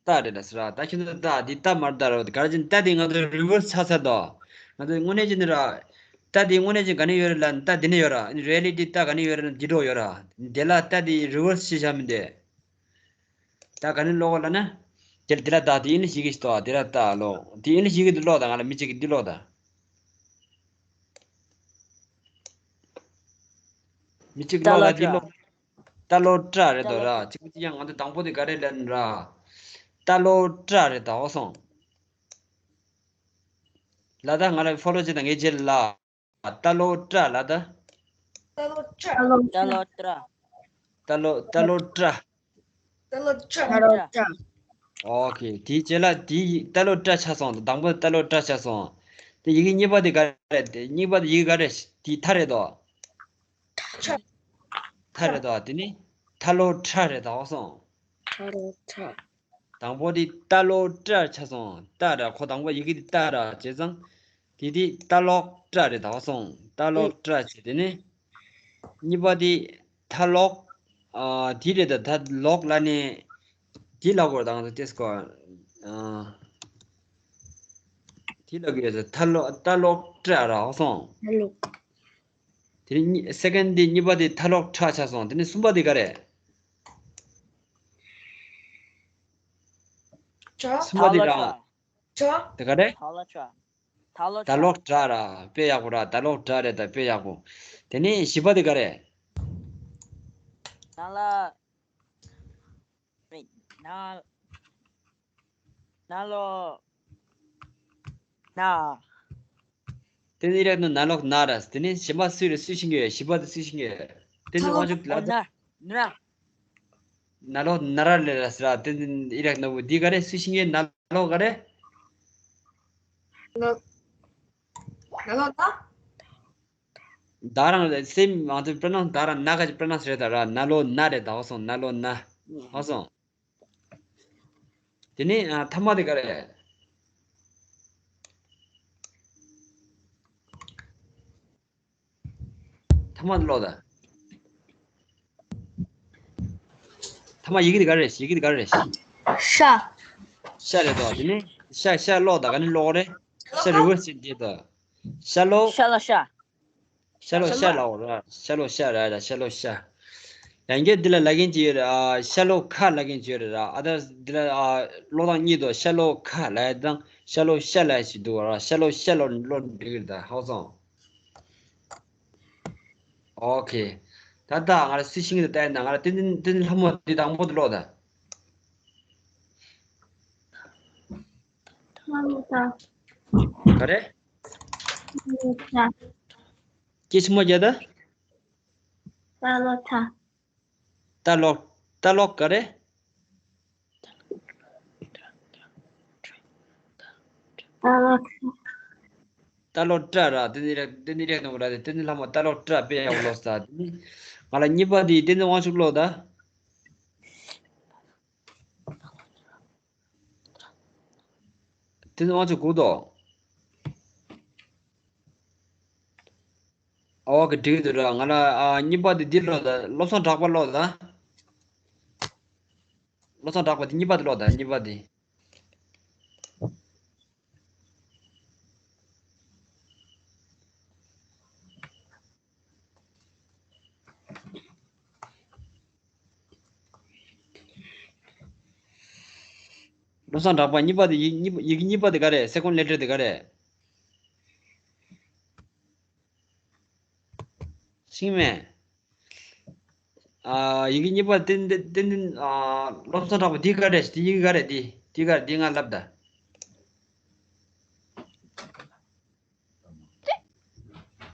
ཏ་རེད་ལ་ཟེར། ད་ཁྱེད་ཚོ་ཏ་འདི་ཏ་མར་ཏ་རེད། ག་རེ་ཅན་ཏ་འདི་ང་ཚོ་reverse ཆགས་ཚར་དོ། ང་ཚོ་དངོས་གནས་ཅན་ནི་ར། ཏ་འདི་དངོས་གནས་ཅན་ག་ནས་ཡོད་རེད་ལ། ཏ་འདི་ནས་ཡོད་ར། reality ཏ་ག་ནས་ཡོད་རེད་ན་འདི་འགྲོ་ཡོད་ར། འདི་ལ་ཏ་འདི་reverse ཤེས་བྱ་མི་འདི། ད་ག་ནས་ཀློག་གོ་ལ་ན། དེ་དེ་ལ་ཏ་འདི་ཨིན་ལི་ཤི་ཡི་གེ་ཞིག་ཏོ། དེ་ལ་ཏ་ཀློག་འདི་ཨིན་ལི་ཤི་ཡི་གེ་འདི་ཀློག་ད། ང་ལ་མི་གཅིག་གིས་འདི་ཀློག་ད། མི་གཅིག་ཀློག་ལ་འདི་ཀློག་ཏ་ལོ་ཏྲ་རེད་དོ་ར། གཅིག་པུ་གཅིག་ཡང་ང་ཚོ་དང་པོ་དེ་ག་རེ་ལབ་ན་ར། ཏ་ལོ་ཏྲ་རེད་ད། འོ་སོང་། ལ་ད་ང་ལ་follow བྱེད་དང་ངས་བྱེད་ལ། ཏ་ལོ་ཏྲ་ལ་ད། ཏ་ལོ་ཏྲ། ཏ་ལོ་ཏྲ། ཏ་ལོ་ཏ་ལོ་ཏྲ། ཏ་ལོ་ཏྲ། ཏ་ལོ་ཏྲ། ཨོ་ཁེ། དེའི་རྗེས་ལ་དེའི་ཏ་ལོ་ཏྲ་ཆགས་སོང་། དང་པོ་ཏ་ལོ་ཏྲ་ཆགས་སོང་། དེ་ཡི་གེ་གཉིས་པ་དེ་ག་རེ་རེད། དེ་གཉིས་པ་དེ་ཡི་གེ་ག་རེ་རེད། དེ་ཐ་རེད་དོ། ཐ། ཐ་རེད་དོ། དེ་ནི་ཐ་ལོ་ཁྲ་རེད་དོ། སོང་། ཐ་ལོ་ཁྲ། དང་པོ་དེ་ཏ་ལོ་ཏྲ་ཆགས་སོང་། ཏ་ར་ཁོ་དང་པོ་ཡི་གེ་དེ་ཏ་ར་བྱས་ཙང་། དེ་དེ་ཏ་ལོག་ཏྲ་རེད་དོ། སོང་། ཏ་ལོག་ཏྲ་བྱས། དེ་ནི་གཉིས་པ་དེ་ཐ་ལོག་ཨ་དེ་རེད་དོ། ཐ་ལོག་ལ་ནི་དེ་ལ་གོ་དང་དེ་སྐོར་ཨ་དེ་ལ་གོ་ཡོད། ཐ་ལོག་ཏ་ལོག་ཏྲ་ར། སོང་། ཐ་ལོག་དེ་ནི་གཉིས་second དེ་གཉིས་པ་དེ་ཐ་ལོག་ཁྲ་ཆགས་སོང་། དེ་ནི་གསུམ་པ་དེ་ག་རེ། ཁྲ། གསུམ་པ་དེ་རང་། ཁྲ། དེ་ག་རེ། ཐ་ལོག་ཁྲ། ཐ་ལོག་ཁྲ། ད་ལོག་ཁྲ་ར། དཔེ་ཡག་པོ་ར། ད་ལོག་ཁྲ་རེད། ད་དཔེ་ཡག་པོ། དེ་ནི་བཞི་པ་དེ་ག་རེ། ན་ལ། ན། ན་ལོ། ན། དེ་ནི་རེད་ནོ། ན་ལོག་ན་ར། དེ་ནི་གཞན་པ་སུ་རེད། སུ་ཤེས་ཀྱི་ཡོད། བཞི་པ་དེ་སུ་ཤེས་ཀྱི་ཡོད། དེ་ནི་དབང་ཕྱུག་ལ། ན། ན། ན་ལོག་ན་ར་ལེ་ར་ཟེར་ར། དེ་ནི་ཨི་རག་ནོ་བུ་འདི་ག་རེ། སུ་ཤེས་ཀྱི་ཡོད། ན་ལོག་ག་རེ། ན། ན་ལོག་ན། ད་རང་སེམས་མང་དུ་pronounce ད་རང་ན་ག་ཅིག་pronounce རེད་ད་ར། ན་ལོ་ན་རེད་ད། འོ་སོང་། ན་ལོ་ན། འོ་སོང་། དེ་ནས་ཨ་ཐ་མ་དེ་ག་རེ། ཐ་མ་དེ་ཀློག་ད། ཐ་མ་ཡི་གེ་དེ་ག་རེ། ཡི་གེ་དེ་ག་རེ། ཤ། ཤ་རེད་དོ། དེ་ནས་ཤ་ཤ་ཀློག་ད། ག་ནས་ཀློག་རེད། ཤ་reverse བྱེད་དེ་དོ། ཤ་ལོ། ཤ་ལོ་ཤ། ཤ་ལོ་ཤ་ལ་འོ་ར། ཤ་ལོ་ཤ་ར་ར། ཤ་ལོ་ཤ། ཡང་བསྐྱར་འདི་ལ་ལབ་མཁན་ཅིག་ཡོད་རེད། ཨ་ཤ་ལོ་ཁ་ལབ་མཁན་ཅིག་ཡོད་རེད་ར། ཨ་ད་འདི་ལ་ཨ་ཀློག་སྟངས་གཉིས་འདུག་ཤ་ལོ་ཁ་ལབ་ཡ་དང་ཤ་ལོ་ཤ་ལབ་ཡ་ཞིག་འདུག་ར། ཤ་ལོ་ཤ་ལོ་ཀློག་འགྲིག་གི་རེད་ད། ཧ་གོ་སོང་། ཨོ་ཁེ། ད་ལྟ་ང་ལ་སུས་ཤེས་ཀྱི་འདུག་ལྟ་ཡ་ན། ང་ལ་བསྟན་འཛིན། བསྟན་འཛིན་ལྷ་མོ་འདི་དང་པོ་དེ་ཀློག་ད། ད་ཀློག་ད། ག་རེ། ད་ཀློག་ད། སྐད་ཆེན་མོ་རྒྱག་ད། ད་ཀློག་ད། ད་ཀློག་ད་ཀློག་ག་རེ། ད་ཀློག་ད། ད་ཀློག་ཏྲ་ར། དེ་ནི་རེད། དེ་ནི་རེད་ནོ་ར། དེ་ནི་ལྷ་མོ་ད་ཀློག་ཏྲ་དཔེ་ཡག་པོ་ཀློག་ས། དེ་ནི་ང་ལ་གཉིས་པ་དེ་བསྟན་འཛིན་དབང་ཕྱུག་ཀློག་ད། བསྟན་འཛིན་དབང་ཕྱུག་གུག་དོ། ཨོ་ཁེ། འགྲིག་འདུག་ར། ང་ལ་ཨ་གཉིས་པ་དེ་འདི་ཀློག་ད། བློ་བཟང་གྲགས་པ་ཀློག་ད། བློ་བཟང་གྲགས་པ་དེ་གཉིས་པ་དེ་ཀློག་ད། གཉིས་པ་དེ། བློ་བཟང་གྲགས་པ་གཉིས་པ་དེ། ཡིག་གཉིས་པ། ཡི་གེ་གཉིས་པ་དེ་ག་རེ། སེ་ཀོན་ཌི་ལེ་ཊར་དེ་ག་རེ། ཤེས་མེད། ཨ་ཡི་གེ་གཉིས་པ་དེ། དེ་དེ་དེ། ཨ་བློ་བཟང་གྲགས་པ་དེ་ག་རེ། དེ་ཡི་གེ་ག་རེ། དེ་དེ་ག་རེ། དེ་ང་ལབ་ད།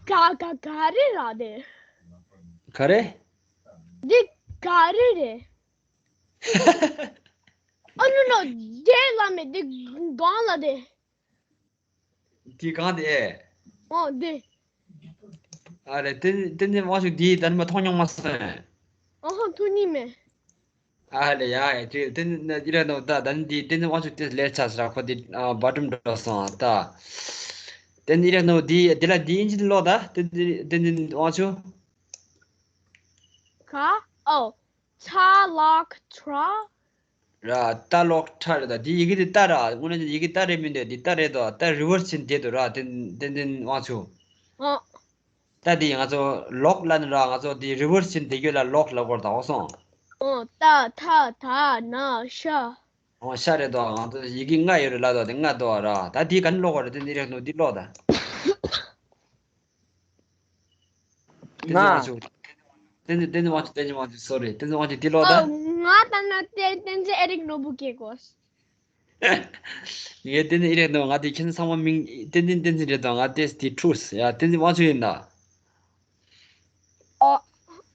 ག་ག་ག་རེ་ར་དེ། ག་རེ། འདི་ག་རེ་རེད། ཨ་ནུ་ནོ། དེ་ལ་མེད། དེ་གང་ལ་དེ། དེ་གང་དེ། ཨོ་དེ། ཨ་རེ། དེ་དེ་ནི་དབང་ཕྱུག་དེ་ད་ནི་མ་མཐོང་མྱོང་མ་སོང་། ཨ་ཧོ། ཐུག་ནི་མེད། ཨ་ལེ་ཡ་ཡ། དེ་དེ་ནི་ཨི་ར་ནོ་ད། ད་ནི་དེ་དེ་ནི་དབང་ཕྱུག་དེ་ལས་ཆ་ས་ར། ཁོ་དེ་ཨ་བ་ཏྲུམ་འགྲོ་སོང་ད། དེ་ནི་ཨི་ར་ནོ་དེ་དེ་ལ་དེ་ཨིན་ཇི་ལོ་ད། དེ་དེ་དེ་ནི་དབང་ཕྱུག་ག་ཨོ། ད་ཀློག་ཏྲ། ར། ད་ཀློག་ཏྲ་རེད་ད། དེ་ཡི་གེ་དེ་ད་ར། དངོས་གནས་ཡི་གེ་ད་རེད་མི་འདུག་དེ་ད་རེད་དོ། ད་རི་ཝར་སི་བྱས་ནས་བསྡད་འདུག་ར། དེ་དེ་དེ་དབང་ཕྱུག་ཨོ། ད་དེ་ང་ཚོ་ལོག་ལབ་ན་ར། ང་ཚོ་དེ་རི་ཝར་སི་བྱས་ནས་བསྡད་རྒྱུ་ལ་ལོག་ལབ་དགོས་རེད་ད། ཧ་གོ་སོང་། ཨོ། ད་ད་ད་ན་ཤ། ཨོ་ཤ་རེད་དོ། ང་ཚོ་ཡི་གེ་ལྔ་ཡོད་རེད་ལབ་དོ། དེ་ལྔ་དོ་ར། ད་དེ་ག་ནས་ཀློག་དགོས་རེད། དེ་ནི་ཨི་ར་ནོ་དེ་ཀློག་ད། བསྟན་འཛིན་དབང་ཕྱུག་བསྟན་འཛིན། བསྟན་འཛིན་དབང་ཕྱུག་བསྟན་འཛིན་དབང་ཕྱུག་སོ་རི། བསྟན་འཛིན་དབང་ཕྱུག་དེ་ཀློག་ད། ཨོ། ང་ད་ན་བསྟན་བསྟན་འཛིན་ཨེ་རིག་ནོར་བུ་སྐྱེ་དགོས། ངས་བསྟན་འཛིན་ཨེ་རིག་ནོར། ང་དེ་ཁྱེད་ཚོ་ཚང་མ་མིང་བསྟན་འཛིན། བསྟན་འཛིན་རེད་དོ། ང་དེ་དེ་ཁྲུས་ཡ། བསྟན་འཛིན་དབང་ཕྱུག་ཡིན་ད། ཨོ།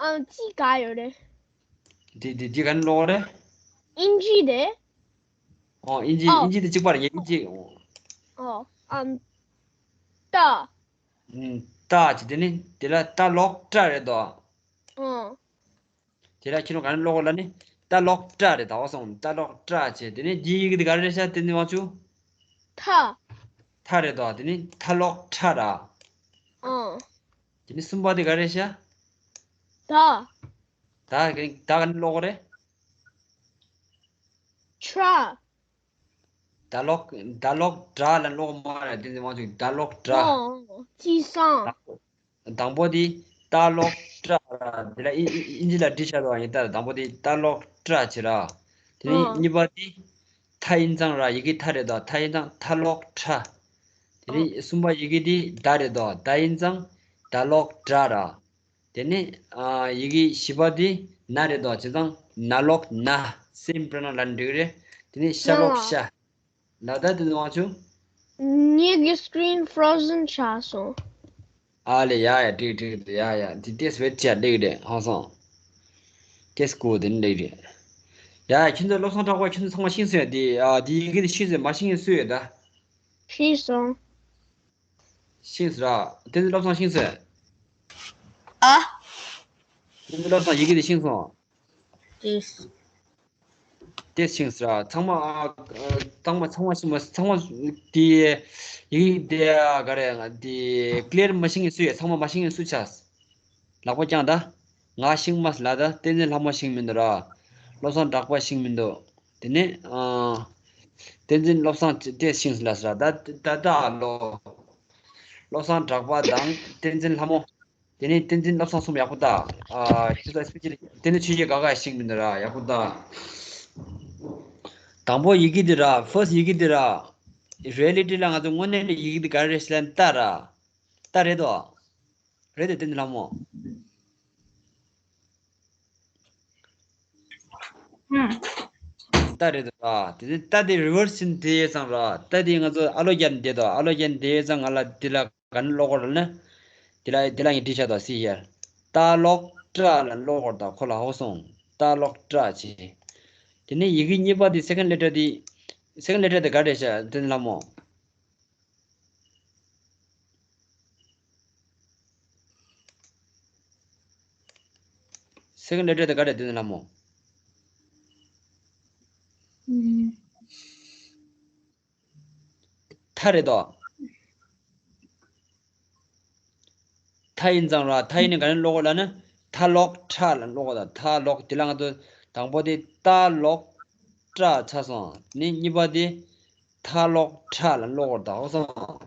ཨང་ཅི་ག་ཡོད་རེད། དེ་དེ་དེ་ག་ནས་ཀློག་རེད། ཨིན་ཇི་རེད། ཨོ་ཨིན་ཇི། ཨོ། ཨིན་ཇི་དེ་གཅིག་པ་རེད། ངས་ཨིན་ཇི། ཨོ། ཨམ། ད། ཨུམ། ད་བྱས། དེ་ནི་དེ་ལ་ད་ཀློག་ཏྲ་རེད་དོ། ཨོ། དེ་ལ་ཁྱེད་རང་ག་ནས་ཀློག་ལབ་ནི་ད་ཀློག་ཏྲ་རེད་ད། ཧ་གོ་སོང་། ད་ཀློག་ཏྲ་བྱས། དེ་ནི་དེ་ཡི་གེ་དེ་ག་རེ་རེད་ཤག་དེ་ནི་དབང་ཕྱུག་ཐ། ཐ་རེད་དོ། དེ་ནི་ད་ཀློག་ཏྲ་ར། ཨོ། དེ་ནི་གསུམ་པ་དེ་ག་རེ་རེད་ཤག་ད། ད་ག་ད་ག་ནས་ཀློག་རེད། ཏྲ། ད་ཀློག་ད་ཀློག་ཏྲ་ལབ་ཀློག་མ་རེད། བསྟན་འཛིན་དབང་ཕྱུག་ད་ཀློག་ཏྲ། ཨོ། ཅི་སང་། དང་པོ་དེ་ད་ཀློག་ཏྲ་ར། དེ་ལ་ཨིན་ཨིན་ཨིན་ཇི་ལ་བྲིས་བཞག་འདུག་ཡིན་ད། དང་པོ་དེ་ད་ཀློག་ཏྲ་བྱས་ར། དེ་ནི་ཨོ། གཉིས་པ་དེ་ཐ་ཡིན་ཙང་ར། ཡི་གེ་ཐ་རེད་དོ། ཐ་ཡིན་ཙང་ད་ཀློག་ཏྲ། དེ་ནི་ཨོ། གསུམ་པ་ཡི་གེ་དེ་ད་རེད་དོ། ད་ཡིན་ཙང་ད་ཀློག་ཏྲ་ར། དེ་ནི་ཨ་ཡི་གེ་བཞི་པ་དེ་ན་རེད་དོ། བྱས་ཙང་ན་ཀློག་ན། སེམ་པྲ་ན་ལབ་འགྲིག་རེད། དེ་ནི་ཤ་ཀློག་ཤ། ལ་ད་དེ་ནི་དབང་ཕྱུག་ངེད་ཀྱི་སི་ཀི་རིན་ཕོ་རོ་ཟན་ཆགས་སོང་། ཨ་ལེ་ཡ་ཡ། འགྲིག་འགྲིག་ཡ་ཡ། དེ་ཏེས་བེད་ཅ་ལེགས་རེད། ཧ་སོང་། ཏེས་ཀོ་དེ་ནི་ལེགས་རེད། ཡ་ཡ། ཁྱོད་ཚོ་བློ་བཟང་གྲགས་པ་ཁྱོད་ཚོ་ཚང་མ་ཤེས་སོང་ཡ། དེ་ཨ་དེ་ཡི་གེ་དེ་ཤེས་སོང་ཡ། མ་ཤེས་མཁན་སུ་ཡོད་ད། ཤེས་སོང་། ཤེས་སོང་ར། བསྟན་འཛིན་བློ་བཟང་ཤེས་སོང་ཡ། ཨ། བསྟན་འཛིན་བློ་བཟང་ཡི་གེ་དེ་ཤེས་སོང་། ཏེས། ཏེས་ཤེས་སོང་ར། ཚང་མ་ཨ་ཚང་མ་ཚང་མ་ཤེས་མ། ཚང་མ་དེ་ཡི་གེ་དེ་ག་རེ། དེ་ཀླེར་མ་ཤེས་མཁན་སུ་ཡོད། ཚང་མ་མ་ཤེས་མཁན་སུ་ཆགས། ལག་པ་བརྐྱངས་ད། ང་ཤེས་མ་སོང་ལབ་ད། བསྟན་འཛིན་ལྷ་མོ་ཤེས་མི་འདུག་ར། བློ་བཟང་གྲགས་པ་ཤེས་མི་འདུག་དེ་ནས་ཨ་བསྟན་འཛིན་བློ་བཟང་ཏེས་ཤེས་སོང་ལབ་སོང་ར། ད་ད་ད་ལོ། བློ་བཟང་གྲགས་པ་དང་བསྟན་འཛིན་ལྷ་མོ། དེ་ནས་བསྟན་འཛིན་བློ་བཟང་གསུམ་ཡག་པོ་ལྟ། ཨ་ཁྱོད་ཚོ་སྤེ་ཆལ་དེ་ནས་ཆོས་རྒྱལ་ག་ག་ཤེས་མི་འདུག་ར། ཡག་པོ་ལྟ། དང་པོ་ཡི་གེ་འདི་ར། ཕར་སི་ཊི་ཡི་གེ་འདི་ར། རི་ཡེ་ལི་ཊི་ལ་ང་ཚོ་དངོས་གནས་ལ་ཡི་གེ་འདི་ག་རེ་རེད་ཟེར་ན་ལྟ་ར། ལྟ་རེད་དོ། རེད་དེ་བསྟན་འཛིན་ལྷ་མོ། ལྟ་རེད་དོ་ར། དེ་ནས་ལྟ་དེ་རི་ཝར་སི་ཡིན་དེ་ཡས་ཙང་ར། ལྟ་དེ་ང་ཚོ་ཨ་ལོ་རྒྱན་བསྡད་དོ། ཨ་ལོ་རྒྱན་བསྡད་ཡས་ཙང་ང་ལ་འདི་ལ་ག་ནས་ཀློག་དགོས་རེད་ན། འདི་ལ་འདི་ལ་ངས་བྲིས་བཞག་དོ་སི་ཧེར། ལྟ་ལོག་ཀྲ་ལ་ཀློག་དགོས་རེད་ད། ཁོ་ལ་ཧོ་སོང་། ལྟ་ལོག་ཀྲ་བྱས། དེ་ནས་ཡི་གེ་གཉིས་པ་དེ་སེ་ཀན་ཌི་ལེ་ཊར་དེ། སེ་ཀན་ཌི་ལེ་ཊར་དེ་ག་རེ་རེད་ཤག་བསྟན་འཛིན་ལྷ་མོ། སེ་ཀན་ཌི་ལེ་ཊར་དེ་ག་རེ་རེད་བསྟན་འཛིན་ལྷ་མོ། ཐ་རེད་དོ། ཐ་ཡིན་ཙང་ར། ཐ་ཡིན་ནི་ག་ནས་ཀློག་དགོས་ལབ་ན། ཐ་ལོག་ཁྲ་ལ་ཀློག་དགོས་ད། ཐ་ལོག་དེ་ལ་ང་ཚོ་དང་པོ་དེ་ཏ་ལོག་ཀྲ་ཆགས་སོང་། ནི་གཉིས་པ་དེ་ཐ་ལོག་ཁྲ་ལ་ཀློག་དགོས་ད། ཧོ་སོང་།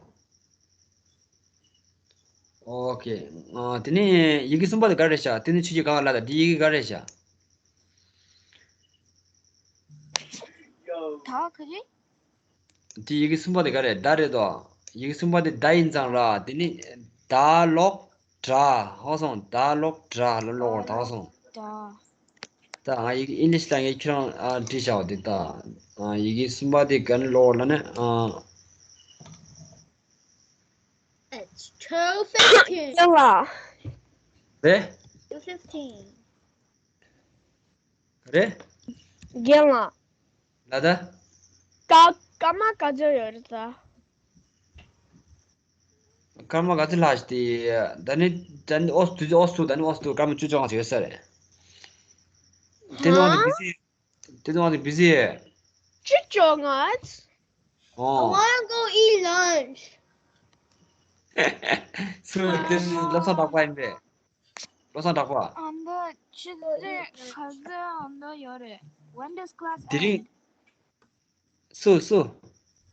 ཨོ་ཁེ། ཨ་དེ་ནས་ཡི་གེ་གསུམ་པ་དེ་ག་རེ་རེད་ཤག་དེ་ནི་ཆོས་རྒྱལ་ག་ག་ལབ་ད། འདི་ཡི་གེ་ག་རེ་རེད་ཤག་ད་ག་རེ། དེ་ཡི་གེ་གསུམ་པ་དེ་ག་རེ་རེད། ད་རེད་དོ། ཡི་གེ་གསུམ་པ་དེ་ད་ཡིན་ཙང་ར། དེ་ནི་ད་ལོག་དྲ། ཧོ་སོང་། ད་ལོག་དྲ་ལ་ཀློག་དགོས་ད། ཧོ་སོང་། ད་ད་ང་ཡི་གེ་ཨིང་ལིཤ་ལ་ངས་ཁྱེད་རང་ཨ་བྲིས་བཞག་པ་དེ་ད། ཨ་ཡི་གེ་གསུམ་པ་དེ་ག་ནས་ཀློག་དགོས་ལབ་ན། ཨ་It's two fifteen. རེད། Two fifteen. རེད། རྒན་ལགས། ལ་ད། ཀ་ཀརྨ་ག་ཚོད་ཡོད་རེད་ད། ཀརྨ་ག་ཚོད་ལྷག་ཞིག་དེ། ད་ནི་ད་ནི་ཨོ་སུ་དུས་ཨོ་སུ་ད་ནི་ཨོ་སུ་ཀརྨ་བཅུ་བཅོ་ལྔ་ཞིག་ཡོད་ས་རེད། དེ་ནང་དུ་བི་ཟི། དེ་ནང་དུ་བི་ཟི། བཅུ་བཅོ་ལྔ། ཨོ། Wanna go eat lunch. སུ་དེ་ནི་བློ་བཟང་གྲགས་པ་ཡིན་པས། བློ་བཟང་གྲགས་པ། ཨ་མདོ་ཆུ་ཚོད་ག་ཚོད་ཨ་མདོ་ཡོད་རེད། When does class དེ་རིང་། end? སུ་སུ།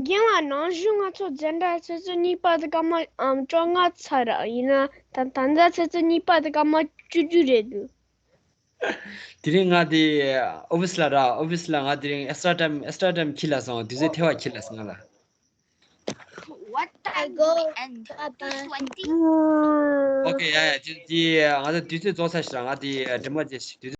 རྒན་ལགས། ནང་ཞུགས་ང་ཚོ་འཛིན་གྲྭ་ཆུ་ཚོད་གཉིས་པ་དེ་སྐར་མ་ཨམ་བཅོ་ལྔ་ཚར་ར། ཡིན་ན་ད་ད་ལྟ་ཆུ་ཚོད་གཉིས་པ་དེ་སྐར་མ་བཅུ་བཅུ་རེད་འདུག་དེ་རིང་ང་དེ་ཨོ་ཕི་སི་ལ་ར། ཨོ་ཕི་སི་ལ་ང་དེ་རིང་ཨེག་སི་ཊ་ཊའིམ་ཨེག་སི་ཊ་ཊའིམ་ཁྱེར་ལ་སོང་། དུས་ཚོད་ཐལ་བ་ཁྱེར་ལ་སོང་ང་ལ། What I time go do we end? Bye-bye. Two twenty? ཨོ་ཁེ། ཡ་ཡ། དེ་དེ་ང་ཚོ་དུས་ཚོད་རྫོགས་ཚར་ཤག་ར། ང་དེ་འགྲིམ་པ་བྱེད་ཤིག་དུས་ཚོད།